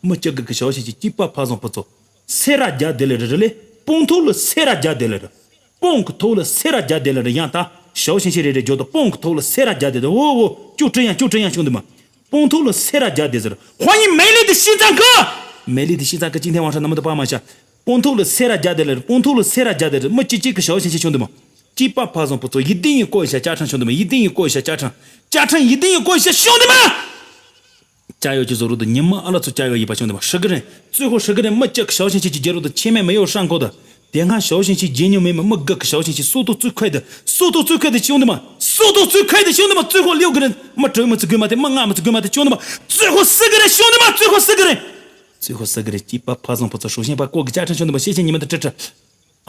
མི་ཅག་གི་གི་ཞའོ་ཤེན་ཆེ་སྐྱིད་པ་ཕ་བཟང་ཕུ་ཚོ། སེ་ར་རྒྱ་དེ་ལེ་རེ་རེ་ལེ། སྤོང་ཐོག་ལ་སེ་ར་རྒྱ་དེ་ལེ་རེ། སྤོང་གི་ཐོག་ལ་སེ་ར་རྒྱ་དེ་ལེ་རེ་ཡང་ད། ཞའོ་ཤེན་ཆེ་རེ་རེ་འཇོག་ཏུ་སྤོང་གི་ཐོག་ལ་སེ་ར་རྒྱ་དེ་དེ་འོ་འོ། ཅུ་ཀྲི་ཡང་ཅུ་ཀྲི་ཡང་བྱུང་དུ་མ། སྤོང་ཐོག་ལ་སེ་ར་རྒྱ་དེ་ཟེར། ཧོ་ཡིན་མེ་ལི་དི་ཤིན་ཚང་གི་མེ་ལི་དི་ཤིན་ཚང་གི་ཅིན་ཐེ་ཝང་ཧྲ་ན་མི་དུ་པ་མ་ཤ། སྤོང་ཐོག་ལ་སེ་ར་རྒྱ་དེ་ལ་རེད། སྤོང་ཐོག་ལ་སེ་ར་རྒྱ་དེ་རེད། མི་གཅིག་གཅིག་གི་ཞའོ་ཤིན་ཆེ་བྱུང་དུ་མ། སྐྱིད་པ་ཕ་བཟང་ཕུ་ཚོ་ཡིད་བདེ་ཡིན་བཀོད་ཤ་བཅའ་ཁྲིམས་བྱུང་དུ་མ། ཡིད་བདེ་ཡིན་བཀོད་ཤ་བཅའ་ཁྲིམས། བཅའ་ཁྲིམས་ཡིད་བདེ་ཡིན་བཀོད་ཤ་བྱུང་དུ་མ། ཅ་ཡོ་ཅི་བཟོ་རུ་དུ་ཉི་མ་ཨ་ལ་ཚོ་ཅ་ཡོ་ཡིན་པ་བྱུང་དུ་མ། ཧྲི་གི་རེད། བཙུན་ཁོ་ཧྲི་གི་རེད། མི་གཅིག་གི་ཞའོ་ཤིན་ཆེ་གི་རྒྱལ་རུ་དུ་ཆེ་མེད་མི་ཡོ་ཧྲང་གོ་དུ། དེ་སྔ་ཞའོ་ཤིན་ཆེ་རྗེ་ཉུང་མེད་མི་མི་དགུ་གི་ཞའོ་ཤིན་ཆེ་སོ་ཏོ་བཙུན་ཁོས་དུ། སོ་ཏོ་བཙུན་ཁོས་དུ་བྱུང་དུ་མ། སོ་ཏོ་བཙུན་ཁོས་དུ་བྱུང་དུ་མ། བཙུན་ཁོ་ལེའུ་གི་རེད། མི་དྲོས་མི་ཚུ་དགོས་མ་དེ་མི་ང་མི་ཚུ་དགོས་མ་དེ་བྱུང་དུ་མ། བཙུན་ཁོ་སི་གི་རེད་བྱུང་དུ་མ། བཙུན་ཁོ་སི་གི་རེད། བཙུན་ཁོ་སི་གི་རེད། སྐྱིད་པ་ཕ་བཟང་ཕུ་ཚོ་ཧྲུའུ་ཤན་པ་ཀོ་གི་བཅའ་ཁྲིམས་བྱུང་དུ་མ། ཤེས་ཤེས་ཉི་མ་དུ་ཁྲི་ཁྲི།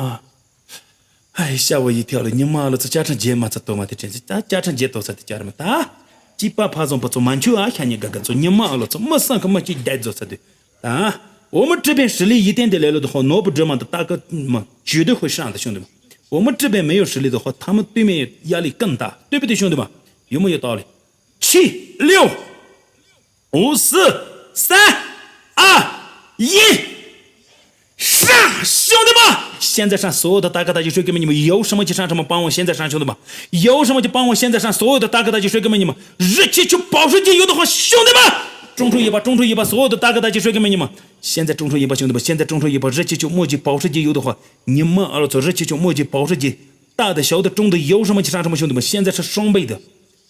ཨ། ཧའི་ཤ་བོ་ཡི་ཐེའུ་ལ་ཉི་མ་ལ་ཚོ་བཅའ་ཁྲིམས་བརྗེད་མ་ཚ་དོ་མ་དེ་དྲན་ཚེ་ད་བཅའ་ཁྲིམས་བརྗེད་དོ་ཚ་དེ་བཅར་མ་ད། སྐྱིད་པ་ཕ་བཟང་ཕུ་ཚོ་མ་འཆུ་ཨ་ཤ་ཉེ་ག་ག་ཚོ་ཉི་མ་ཨ་ལོ་ཚོ་མི་སང་གི་མི་གཅིག་བསྡད་རྫོགས་ཚ་དུས་ད། འོ་མི་ཀྲི་པན་ཧྲི་ལི་ཡི་ཏན་དེ་ལེ་ལོ་དུ་ཧོ་ནོ་བུ་སྒྲོལ་མ་དུ་ད་ག་མ་ཇུས་དུ་ཧོ་ཤང་དུ་ཤོང་དུ་མ། འོ་མི་ཀྲི་པན་མེ་ཡོ་ཧྲི་ལི་དུ་ཧོ་ཐ་མི་ཏུ་མེ་ཡ་ལི་ཀན་ད་ཏུ་པི་དུ་ཤོང་དུ་མ། ཡོ་མོ་ཡོ་ཏོ་ལི། ཆི་ལིའུ། འུ་སི། ས། ཨ། ཡི། 现在上所有的大哥大姐说给你们有什么去上什么帮我现在上兄弟们，有什么去帮我现在上所有的大哥大姐说给你们，热气球保时捷有的话兄弟们，中途一把中途一把所有的大哥大姐说给你们，现在中途一把兄弟们，现在中途一把热气球墨迹保时捷有的话，你们二楼坐热气球墨迹保时捷，大的小的中的有什么去上什么兄弟们，现在是双倍的。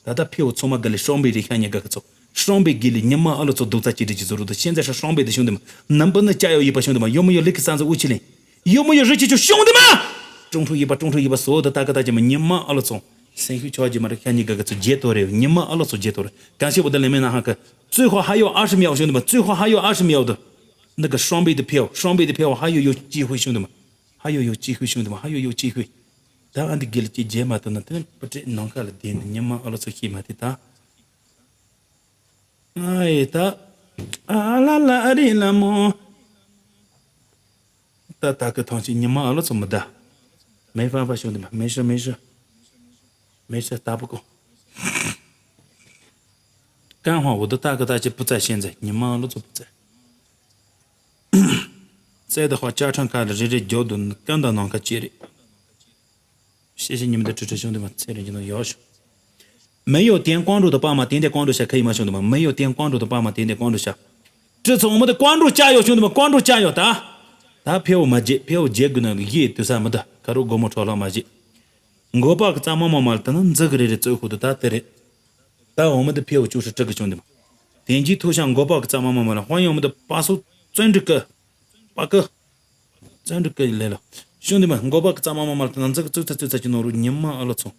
ད་ལྟ་ཕེའུ་ཚང་མ་གི་ལས་双倍རེ་ཤ་ཉེ་ག་གི་ཚོ་双倍་གི་ལས་ཉི་མ་ཨ་ལོ་ཚོ་རྡོག་རྩ་གཅིག་སྒྲིལ་གྱི་བཟོ་རུ་དུ་现在是双倍的兄弟们能不能加油一把兄弟们有没有力三子五七零 有没有热气球兄弟们中途一把中途一把所有的大哥大姐们ཉི་མ་ཨ་ལོ་ཚོ་སེམས་ཤུགས་ཆག་རྒྱུ་མ་རེད། ཤ་ཉེ་ག་གི་ཚོ་བརྗེད་དོ་རེད། ཉི་མ་ཨ་ལོ་ཚོ་བརྗེད་དོ་རེད། 感谢我的连麦男孩哥最后还有二十秒兄弟们最后还有二十秒的那个双倍的票双倍的票还有有机会兄弟们还有有机会兄弟们还有有机会 ད་ཨ་འདི་དགེ་ལ་ཅིག་རྗེས་མ་ཐོན་ན་དེ་ནི་པུ་ཏྲེ་ནང་ཁ་ལ་བསྡད་ནས་ཉི་མ་ཨ་ལོ་ཚོ་ཤེས་མ་དེ་ད། ཨ་ཡེ་ད། ཨ་ལ་ལ་ཨ་རི་ལ་མོ། ད་ད་གི་ཐང་ཆེ་ཉི་མ་ཨ་ལོ་ཚོ་མི་ད། མེ་ཧྥང་ཧྥ་ཤོང་དེ་མ་མེ་ཤི་མེ་ཤི། མེ་ཤི་ད་པུ་ཀོ། ཀན་ཧྭ་འོ་དུ་ད་གི་ད་ཅི་པུ་ཙ་ཤེན་ཛེ་ཉི་མ་ཨ་ལོ་ཚོ་པུ་ཙ། རྩེ་ད་ཧོ་ཅ་ཁྲང་ཁ་ལ་རེ་རེ་རྒྱོ་དུ་ཀན་ད་ནང་ཁ་ཅི་རེད། 谢谢你们的支持，兄弟们，ཚེ་རིང་སྦྱིན་བདག་ཡག་ཤོག没有点关注的帮忙点点关注下可以吗，兄弟们？没有点关注的帮忙点点关注下。这次我们的关注加油，兄弟们，关注加油！ད། ད་ཕེའུ་མ་རྗེད་ཕེའུ་རྗེད་དགོས་ན་གི་ཡེ་དུས་ས་མི་ད་ཁ་རུ་སྒོར་མོ་འཕྲོ་ལྷག་མ་རྗེད། མགོ་པ་གི་རྩ་མ་མ་མ་ལ་ད་ན་འཛི་གི་རེ་རེ་རྩོད་ཁུ་དུ་ད་དེ་རེད། ད་འོ་མི་ད་ཕེའུ་བཅུ་ཧྲི་དྲུག་གི་兄弟们། དེན་གྱི་ཐུག་ཤང་མགོ་པ་གི་རྩ་མ་མ་མ་ལ་དཔང་ཡོང་མི་ད་པ་སུ་བཙན་འགྲིག་གི། པ་ཀི། བཙན་འགྲིག་གི་ལས་ལ། ཤུང་དེ་མ་མགོ་པ་གི་རྩ་མ་མ་མ་ལ་ད་ན་འཛི་གི་རྩོད་ཚ་རྩོད་ཚ་གི་ནོ་རུ་ཉི་མ་ཨ་ལོ་ཚོ།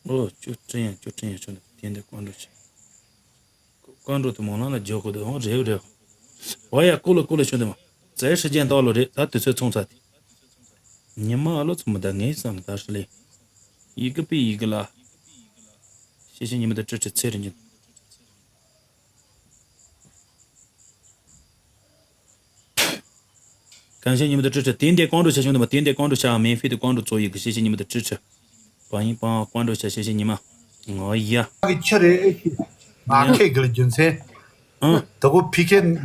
ཨོ་ཅུ་ཀྲིན་ཡ་ཅུ་ཀྲིན་ཡ་ཆོ་ནི་དེ་འདི་ཀོན་འགྲོ་ཆེ། ཀོན་འགྲོ་དུ་མོ་ལང་ལ་འཇོག་གོ་དུ་ཨོ་རེའུ་རེའུ། ཨོ་ཡ་ཀུ་ལོ་ཀུ་ལོ་ཆོ་འདི་མ། ཙའི་ཧྲི་ཅན་ཏོ་ལོ་རེད་ད་དུས་ཚོད་ཚོང་ཚ་དེ། ཉི་མ་ཨ་ལོ་ཚོ་མི་ད་ངའི་བསམ་ད་ཧྲི་ལེ། ཡི་གི་པི་ཡི་གི་ལ། ཤེ་ཤེ་ཉི་མ་ད་ཀྲི་ཀྲི་ཚེ་རིང་ཅན། 感谢你们的支持，点点关注下，兄弟们，点点关注下，免费的关注做一个，谢谢你们的支持。帮一帮关注下，谢谢你们。哦呀， ཁྱི་རེད་ཨེ་ཤི། ང་ཁེ་གི་ལ་རྒྱུ་མཚན། ཨང་། ད་གོ་ཕི་ཁེ་ང་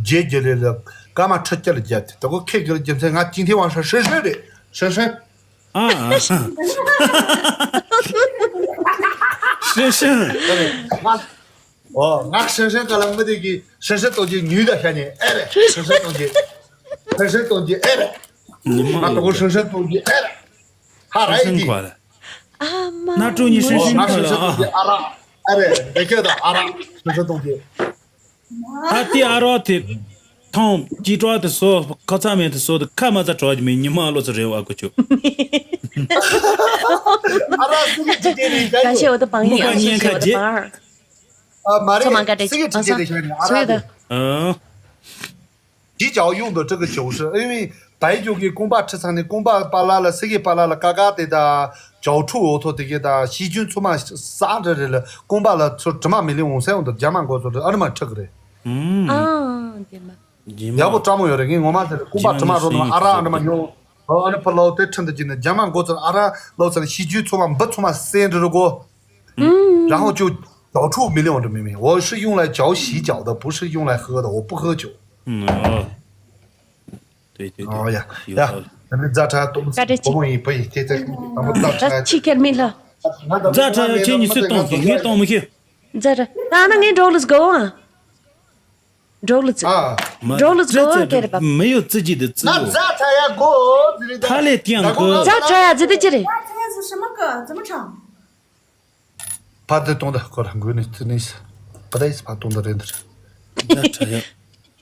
རྗེ་རྒྱུ་ལེ་ལ་ཀ་མ་ཁྲི་སྐྱ་ལ་རྒྱབ་དེ་ད་གོ་ཁེ་གི་ལ་རྒྱུ་མཚན་ང་ཅིང་ཐེ་ཝང་ཧྲ་ཧྲི་ཧྲི་རེད་ཧྲི་ཧྲི། ཨ་ཨ། ཧྲི་ཧྲི། ཨོ་ང་ཧྲི་ཧྲི་ཀ་ལ་མི་དེ་གི་ཧྲི་ཧྲི་གཏོང་རྒྱུ་ཉུལ་ད་ཤ་ཉེ་ཨེ་རེད་ཧྲི་ཧྲི་གཏོང་རྒྱུ། ཧྲི་ཧྲི་གཏོང་རྒྱུ་ཨེ་རེད། ཉི་མ་ང་ད་གོ་ཧྲི་ཧྲི་གཏོང་རྒྱུ་ཨེ་རེད། ཧ་ར་ཧྲི་ཧྲི་ཡི་གི། ཁོ་ལ། ཨ་མ། ན་ཀྲུ་ཉི་ཧྲི་ཧྲི་ཁོ་ལ་ཨ། ཨ་ར་ཨ་རེ་རེ་ཁྱོད་ད་ཨ་ར་ཧྲི་ཧྲི་གཏོང་རྒྱུ། ད་དེ་ཨ་རོགས་དེ་ཐོང་ཅི་ཀྲོ་དེ་སོ་ཁ་ཚ་མེད་དེ་སོ་དེ་ཁ་མ་ཚ་གྲོགས་ཀྱི་མེད་ཉི་མ་ཨ་ལོ་ཚོ་རེ་བ་གོ་ཆུ། ཨ་རོགས་སུ་གི་ཅི་དེ་རེད་ད་感谢我的榜样，谢谢我的榜二。 ཨ་མ་རེད་ཚང་མ་བཀའ་དྲིན་སུ་གི་ཅི་དེ་རེད་ཤ་ཉེ་ཨ་རོགས་དེ། ཨ། 比较用的这个酒是因为白酒给公爸吃餐的，公爸巴拉了，谁给巴拉了，嘎嘎的哒，脚臭我头这个哒，细菌出嘛啥这这了，公爸了出芝麻没灵，我才用的芝麻给我做的，俺们吃个嘞。嗯。啊，对嘛。要不张木有的，给我妈这个公爸芝麻做的嘛，阿拉那么牛，哦，那不老得吃的进的，芝麻给我做的，阿拉老吃的细菌出嘛，不出嘛，三这个锅，嗯，然后就脚臭没灵，这没没，我是用来脚洗脚的，不是用来喝的，我不喝酒。嗯哦。 对对对，哦呀呀，有道理。咱们再查东，བཀའ་དྲིན་ཆེ། 我们也不也这这，咱们再查。ད་ཕྱི་ཁྱེར་མི་ལ། རྫ་ཁྲ་ཡག་ཁྱེད་གཉིས་སུས་གཏོང་གི་ངས་གཏོང་མི་ཤེས། རྫ་ཁྲ་ད་ན་ངས་འགྲོ་ལུས་གོ་ཨ། འགྲོ་ལུས། ཨ། འགྲོ་ལུས་གོ་ཨ་ཀེ་རེ་པ། 没有自己的自由。 ང་རྫ་ཁྲ་ཡག་གོ་ཟེར་ད། 他来点歌。 རྫ་ཁྲ་ཡག་ཟེར་དེ་ཅི་རེད། 他这是什么歌？怎么唱？ ཕར་དེ་གཏོང་དང་ཁོ་རང་མགོ་ནས་ཚུར་ནས་ཕར་དེ་ཕར་གཏོང་དང་རེད་འདིར། རྫ་ཁྲ་ཡག་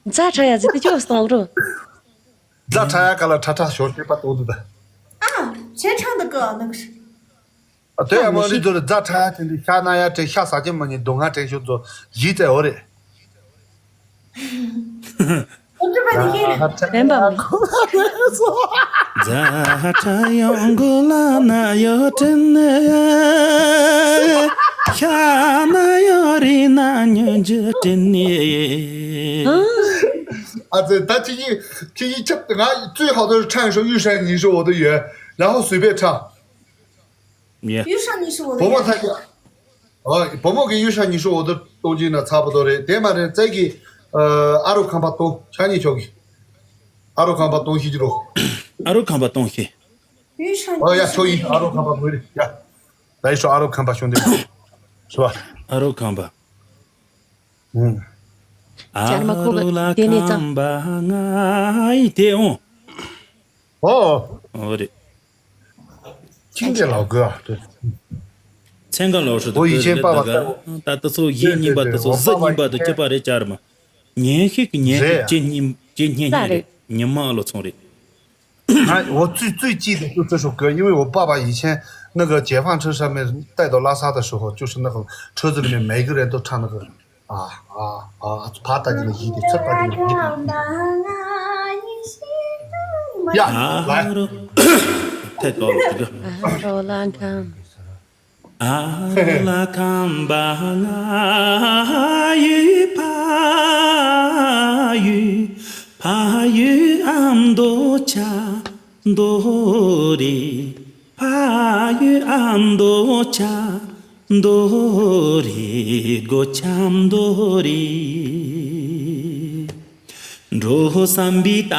རྫ་ཁྲ་ཡག་ཟེར་དེ་ཅི་བ་གཏོང་རོ། རྫ་ཁྲ་ཡག་ག་ལ་ཁྲ་ཁྲ་ཞོར་དེ་ཕར་གཏོང་དུ་ད། ཨ། ཁྱེད་ཁྲང་དུ་གི་ནང་གི། ཨ་དེ་ཡང་མ་རིག་ཚོ་རེད། རྫ་ཁྲ་ཡག་དེ་འདི་ཤ་ན་ཡག་དྲེ་ཤ་ཟ་གྱི་མ་ཉིན་སྡུག་བསྔལ་དྲན་ཤོར་ཚོ་གཞི་རྩའི་འོ་རེད། རྫ་ཁྲ་ཡག་མགོ་ལ་ན་ཡོད་དྲན་ནས། ཤ་ན་ཡོད་རི་ན་ཉོན་རྒྱུ་དྲན་ནས། 啊，这他这一这一这俺最好的唱一首《玉山》，你说我的眼，然后随便唱。 ཡ། 遇上你是我的呀。伯母她讲，哦，伯母给遇上你是我的东京呢，差不多的，对嘛的，这个 ཨ་རོགས་ཁམས་པ་སྟོང་། ཆ་གཉིས་ཆོག་གི། ཨ་རོགས་ཁམས་པ་སྟོང་ཤེས་ཀྱི་རོགས། ཨ་རོགས་ཁམས་པ་སྟོང་ཤེས། ཨ་ཡ་ཆོག་ཡིན། ཨ་རོགས་ཁམས་པ་བོད་རེད་ཡ། ད་ཡིན་ཤོག། ཨ་རོགས་ཁམས་པ་ཤོང་དེ་ཤོག་བ། ཨ་རོགས་ཁམས་པ། ཨུམ། ཨ་རོགས་ལ་ཁམས་པ་ང་ཡི་དེ་འོང་། ཨོ། ཨོ་རེད། ཅིང་ཏེ་ལའོ་གོ་ཨ། མཚན་ག་ལའོ་ཧྲི་ཏུ་ཨོ་ཡི་ཆེན་པ་བ་ད་ད་ད་ཚོ་ཡིན་སྙིང་པ་ད་ཚོ་གཟི་སྙིང་པ་ད་སྐྱེ་པ་རེད་ཅར་མ། ཉན་ཤིག་ཉན་ཤིག་ཅེ་སྙིང་ཅེ་སྙིང་སྙིང་རེད། ཉི་མ་ཨ་ལོ་ཚོང་རེད། 哎，我最最记得就这首歌，因为我爸爸以前那个解放车上面带到拉萨的时候，就是那个车子里面每个人都唱那个啊啊啊，啪嗒的一的，呲吧的一的。呀，来。 太高了，这个。 ཨ་རོགས་ལ་ཁམས་པ་ང་ཡི་ཕ་ཡུལ་ཕ་ཡུལ་ཨ་མདོ་ཆ་མདོ་རེད། ཕ་ཡུལ་ཨ་མདོ་ཆ་མདོ་རེད། སྒོ་ཆ་མདོ་རེད། འགྲོ་བསམ་པའི་རྟ་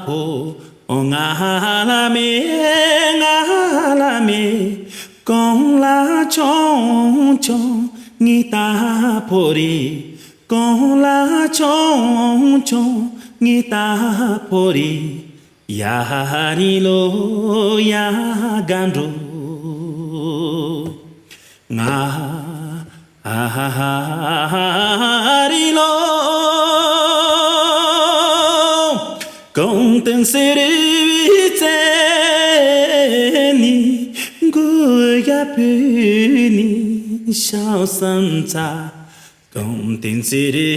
ཕོ་ང་ལ་མེད། ང་ལ་མེད། གོང་ལ་ཆུང་ཆུང་ངའི་རྟ་ཕོ་རེད། གོང་ལ་ཆུང་ཆུང་ངའི་རྟ་ཕོ་རེད། ཡ་རི་ལོ་ཡ་དགའ་འགྲོ། ང་ཨ་ཧ་ཧ་རི་ལོ། གོང་དུ་སེ་རི་བི་ཙེ་ནི་གུ་ཡ་བུ་ནི་ཤའོ་སམ་ཚ། གོང་དེང་ཚེ་རེ་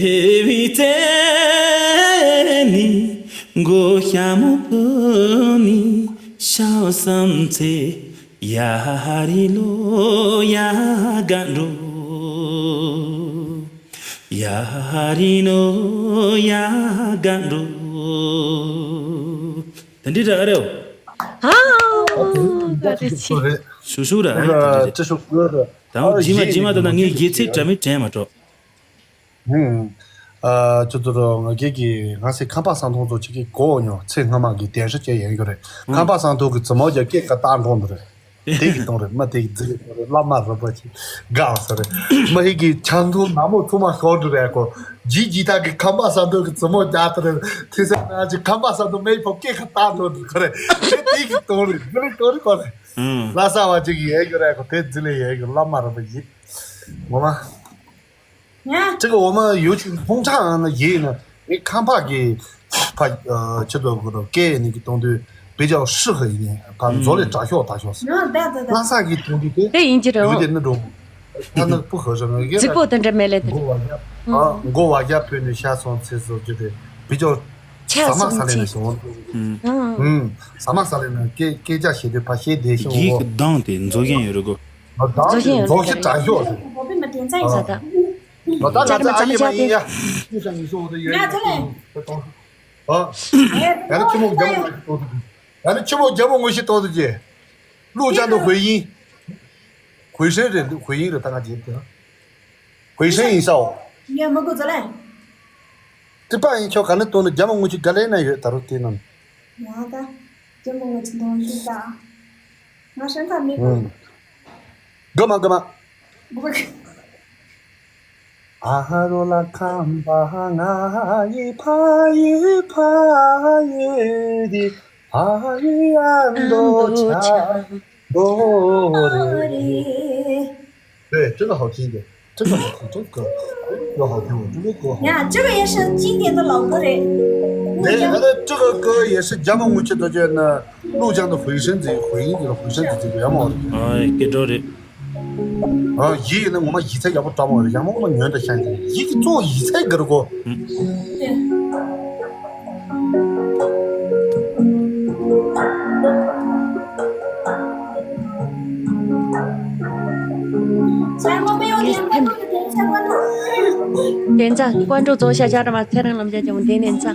བའི་ཚེ་ནི་མགོ་ཤ་མོ་ཕུ་ནི་ཤའོ་བསམ་ཚེ། ཡ་རི་ལོ་ཡ་དགའ་འགྲོ། ཡ་རི་ལོ་ཡ་དགའ་འགྲོ། དེ་འདྲི་ར་ཨ་རེའོ། ཧ་ཧ་ཧ། ཤུ་ཤུ་ར་ཨ་རེ་དེ་འདྲི། 这首歌的། ད་རྗེས་མ་རྗེས་མ་ད་ན་ངའི་རྒྱལ་ཚིག་འདྲ་མིན་དྲན་མ་འགྲོ། ཧུམ། ཨ་ཅོ་ཏོ་རོ་ང་གེ་གི་ང་སེ་ཁམས་པ་སང་ཐོང་ཚོ་ཅིག་གི་གོ་ཉོ་ཚེ་སྔ་མ་གི་དན་ཧྲི་ཅེ་ཡན་གི་རེད། ཁམས་པ་སང་ཐོང་གི་བཙུན་མོ་རྒྱ་སྐད་ཀ་ཏག་འགྲོ་འདི་རེད། དེ་གི་གཏོང་རེད་མ་དེ་གི་རྫི་རེད་གཏོང་རེད་བླ་མ་རུ་པ་ཅིག་གང་ས་རེད། མ་ཧི་གི་ཆང་འཐུང་ནག་མོ་ཐུང་མ་ཤོར་འདི་རེད་གོ། ཇི་ཇི་ཐག་གི་ཁམས་པ་སང་ཐོང་གི་བཙུན་མོ་རྒྱ་ཏི་རེད། ཐི་སེ་ན་ཅི་ཁམས་པ་སང་ཐོང་མེ་ཕོ་སྐད་ཀ་ཏག་འགྲོ་འདི་ཁོ་རེད། དེ་དེ་གི་གཏོང་རེད་རྫི་རེད་གཏོང་རེད་གོ་རེད། ལ་ས་བ་ཅིག་ཡན་གི་རེད་གོ་དེ་རྫི་ལེ་ཡན་གི་བླ་མ་རུ་པ་ཡིན། ངོ་མ། 呀，这个我们有请通常呢，也有呢，你看吧，给他呃，这个这个给那个东西比较适合一点，把做的炸笑大笑死。那啥给东西给，对，引起来哦。有点那种，他那个不合适，那个这个等着没来的。我往下啊，我往下陪你下床厕所，觉得比较啥嘛啥来的时候，嗯嗯，啥嘛啥来呢，给给家写的把写的生活。 རྫོགས་ཡིན་ཡོད་རེད་གོ། རྫོགས་ཡིན་ཡོད་རེད། རྫོགས་ཡིན་དྲག་ཤོག་ཟེར། ད་ད་ང་ཚོ་ཨ་ཡེ་མ་ཡིན་ཡ། ཨ། ཡ་ནི་ཆི་མོ་རྒྱ་མོ་ངོ་ཤེས་ཏོག་ཏུ་ཅི། ཡ་ནི་ཆི་མོ་རྒྱ་མོ་ངོ་ཤེས་ཏོག་ཏུ་ཅི། 陆江的回音། 回声子回音。 回声子回音的，大家记得。 回声音少。 ཡ་མ་གོ་ཚོ་ལེ། 这半音桥可能懂得讲么我去格雷那有，他说对呢。 ཡ་ད། རྒྱ་མོ་ངོ་ཅི་འདོན་ཤེས་ད། ང་ཧྲན་ཁ་མི་གོ། 嗯。 གོ་མ་གོ་མ། གོ་མ་གོ། ཨ་ཧ་རོ་ལ་ཁམས་པ་ང་ཡི་ཕ་ཡུལ་ཕ་ཡུལ་དི་ཕ་ཡུལ་ཨ་མདོ་ཆ་མདོ་རེད། 对，真的好听的，真的好听，这个歌，歌好听，我真的歌好听。 呀，这个也是经典的老歌嘞。 对，那这个歌也是讲么我去的，就那陆江的回声子，回音就是回声子这个，要么我的。 ཨ་སྐད་གྲགས་རེད། 啊，ཡིག་ནི་ངོ་མ་ཡིག་ཚད་ཡག་པོ་འདྲ་མོ་རེད། ཡག་མོ་ངོ་མ་ཉོན་དང་ཤན་གྱི་ཡིག་གི་གཙོ་བོ་ཡིག་ཚད་གི་རེད་གོ། ཨུམ། 点赞，关注左下角的嘛，蔡亮龙家节目点点赞。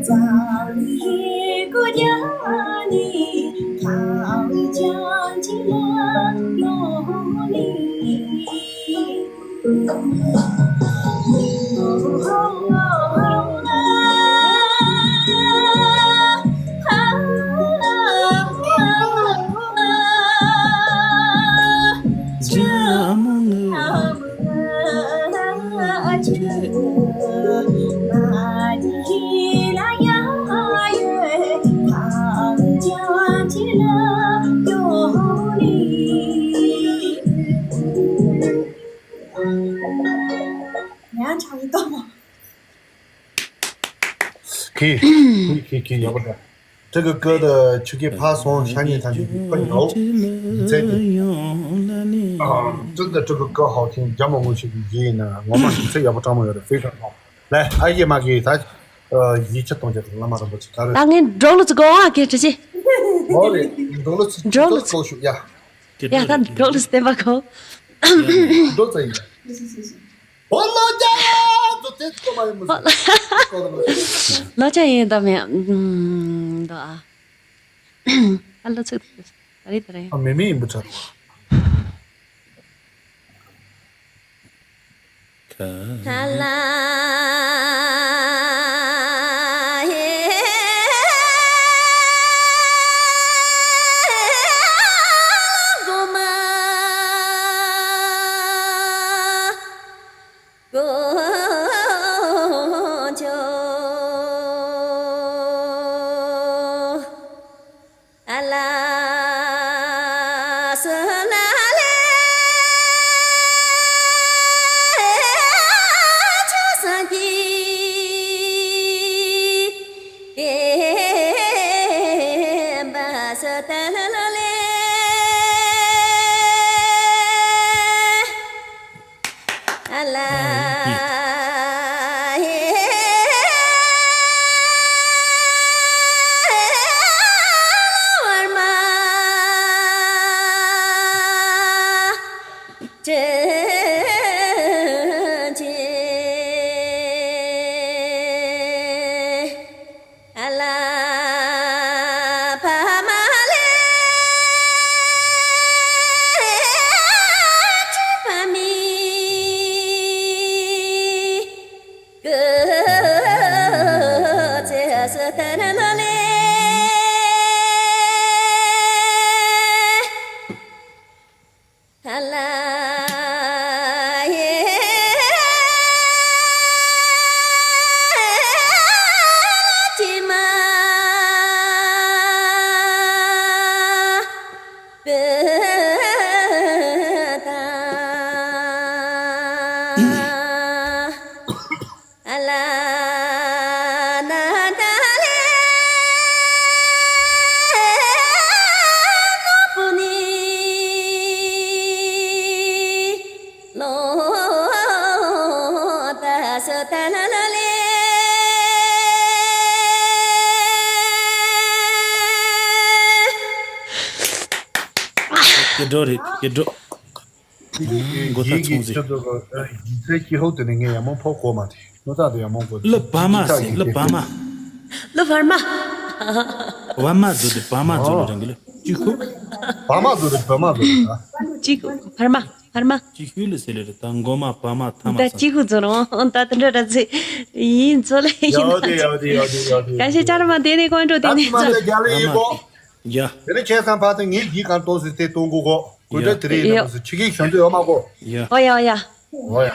ཡང་ཆང་ཏོ། ཁི། ཁི་ཁི་ཁི་ཡག་པོ་འདུག 这个歌的曲给发送，想念他的朋友，你在这啊，真的这个歌好听，讲某某些的音呢，我们是这也不张模有的非常好。来，阿姨妈给他，呃，一切东西都那么都不去，他的。 ད་ངས་འགྲོ་ལུགས་ཀྱི་གོ་བ་སྐད་ཆ་བྱེད། 我的，你都是，འགྲོ་ལུགས། 都是狗血呀。 ཡ་ད་འགྲོ་ལུགས་བསྟན་པ་གོ། 都这样。我老家呀，都这他妈也没事。 ལོ་ཅག་ཡིན་ད་མེད། ཨུམ། འདུག་ཨ། ཨ་ལོ་ཚིག་ད་རེད་ད་རེད། ཨ་མེ་མེ་ཡིན་པ་ཆགས། སྐྱིད་འགྲོ་རེད། སྐྱིད་འགྲོ། མགོ་ཐག་ཚོང་ཟིན། ཡིག་ཚད་ཀྱི་ཧོབ་དེ་ནས་ངས་ཡག་མོ་ཕོག་གོ་མ་ཐེ། ནོ་ད་དེ་ཡག་མོ་གོ། ལ་བ་མ་ཟེར། ལ་བ་མ། ལ་བར་མ། བ་མ་ཟེར་དེ་བ་མ་ཟེར་ལ་རང་གི་ལ་གཅིག་ཁུ། བ་མ་ཟེར་དེ་བ་མ་ཟེར་ད། གཅིག་བར་མ། བར་མ། གཅིག་ཁུ་ལ་ཟེར་ལ་རེད་ད། མགོ་མ་བ་མ་ཐ་མ་ད་ས། གཅིག་ཁུ་ཟེར་རང་ད་དེ་འདྲ་ར་ཚེ་ཡིན་ཚོ་ལ་ཡིན། ཡོད་དེ་ཡོད་དེ་ཡོད་དེ་ཡོད་དེ། ཀ་ཤེ་ཅར་མ་དེ་ནས་ཀོན་ཀྲོ་དེ་ནས་ད་ཚོ་ཚོ། རྒྱ་ལ་ཡིན་གོ། ཡ། དེ་ནས་བྱས་ཙང་ཕ་ད་ངའི་ཡིག་གང་ཏོག་ཟེར་དེ་གཏོང་དགོས་གོ། དགོས་འདྲ་དེ་རེད་ཡིན་ན་མ་ཟེར་ཕྱི་གིན་བྱང་དུ་ཡོད་མ་གོ། ཡ། ཨོ་ཡ་ཨོ་ཡ། ཨོ་ཡ།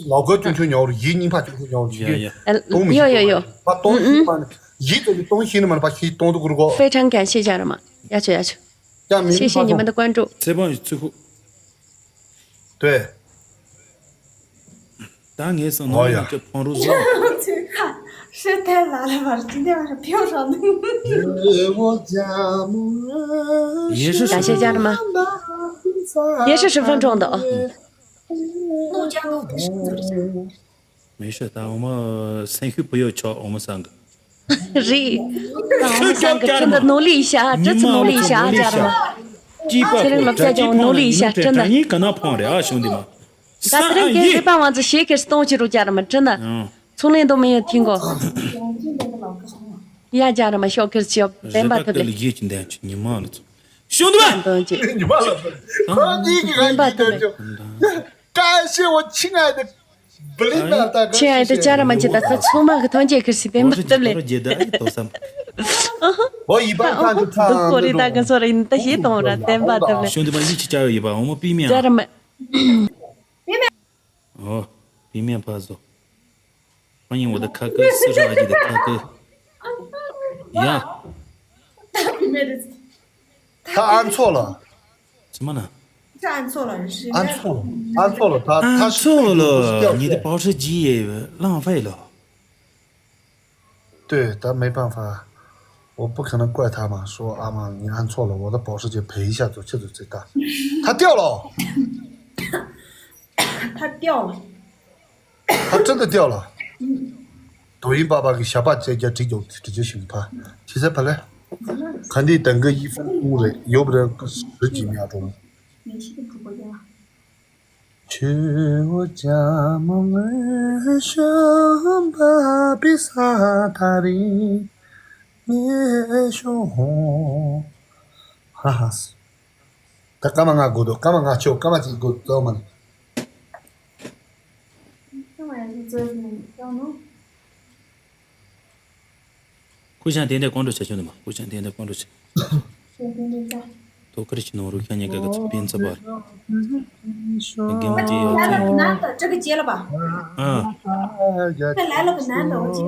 ལའོ་གོ་ཆུང་ཆུང་ཉོ་རུ་ཡིག་རྙིང་པ་ཆུང་ཆུང་ཉོ་རུ་ཕྱི་གིན། ཡ་ཡ། གཏོང་མི་ཤེས་གོ། ཡོ་ཡོ་ཡོ། ཕ་གཏོང་ཤེས་མ་ནི་ཡིག་ཏོ་གི་གཏོང་ཤེས་ནི་མ་ནི་ཕ་ཤེས་གཏོང་དུ་གུར་གོ། 非常感谢家人们། ཡ་ཆོ་ཡ་ཆོ། ཀྱང་མི་མི་谢谢你们的关注。 ཚེ་བང་ཡི་ཚུ་ཁུ། 对། ད་ངས་སང་ནང་ཡང་ཅི་ཕང་རུ་བཟོ། 这个是太难了吧？今天晚上不要上当。 也是十分钟。感谢家人们。也是十分钟的啊。 没事，但我们先去不要吵，我们三个。 རེད། ད་འོ་མ་སང་གི་ཁྲི་འདི་ནོར་ལི་ཤ་ཁྲི་ཚོ་ནོར་ལི་ཤ་ཅར་མ། ཚེ་རིང་སློབ་ཚན་ཀྱང་ནོར་ལི་ཤ་ཁྲི་འདི། ད་ཚེ་རིང་གི་རེ་པ་ཝང་ཙི་ཤེས་ཀྱི་སྟོང་ཕྱི་རུ་ཅར་མ་ཁྲི་འདི། ཚོང་ལས་འདོ་མི་ཡོད་ཐིང་གོ། ཡ་རྒྱ་ར་མ་ཤོག་ཁིར་ཆིའོ་བདེན་པ་ཐུབ་ལེ། ལ་ཡིད་ཀྱི་འདན་ཆུ་ཉི་མ་ལ་ཚོ། ཤོང་དུ་བ། དོན་ཅི། ཉི་མ་ལ་ཚོ། ཁོ་གཉིས་ཀྱི་ང་ཡིད་འདན་ཆུ། བཀྲ་ཤིས་འོ་ཆི་ང་ཡི་བི་ལི་ན་ད་ག་ཆི་ཨ་ད་ཅ་ར་མ་ཆི་ད་ད་ཚོ་མ་གི་ཐོན་ཅེ་ཁིར་སི་བདེན་པ་ཐུབ་ལེ། རོ་རྒྱལ་ད་ཨི་ཏོ་སམ། འོ་ཡི་པ་ཁ་གི་ཐ་འདུག་ཁོ་རི་ད་གི་སོ་ར་ཡིན་ད་ཤེས་དང་ར་བདེན་པ་ཐུབ་ལེ། ཤོང་དུ་བ་ཡིད་ཀྱི་ཅ་ཡི་པ་འོ་མ་པི་མེ་ཅ་ར་མ། 哦，平面发作。欢迎我的卡哥，四十二级的卡哥。呀，他按错了。什么呢？是按错了，是按错了，按错了，他他按错了，你的保时捷也浪费了。对，他没办法，我不可能怪他嘛，说啊嘛，你按错了，我的保时捷赔一下子，这就最大。他掉了。 他掉了。他真的掉了。抖音爸爸给小爸姐姐直接直接选他，其实本来肯定等个一分钟嘞，有不得十几秒钟。你去给主播电话。去我家门外，想把比萨塔里，你说，哈哈。 ད་སྐར་མ་ལྔ་དགོས་འདུག་སྐར་མ་ལྔ་ཆོག་སྐར་མ་གཅིག་དགོས་ཙང་མ་ནི། ཀུ་ཤང་དེ་འདྲ་ཀོང་ཀྲོ་བྱ་ཆོག་འདུག་མ། ཀུ་ཤང་དེ་འདྲ་ཀོང་ཀྲོ་བྱ། དོ་ཁ་རི་ཆི་ནོ་རུ་ཁྱ་ཉེ་ག་ག་ཚོད་ཕན་ཚབ་པ། རྒན་མོ་དེ་ཡོད་ཚད། 这个接了吧？ ཨ། 再来了个男的，我今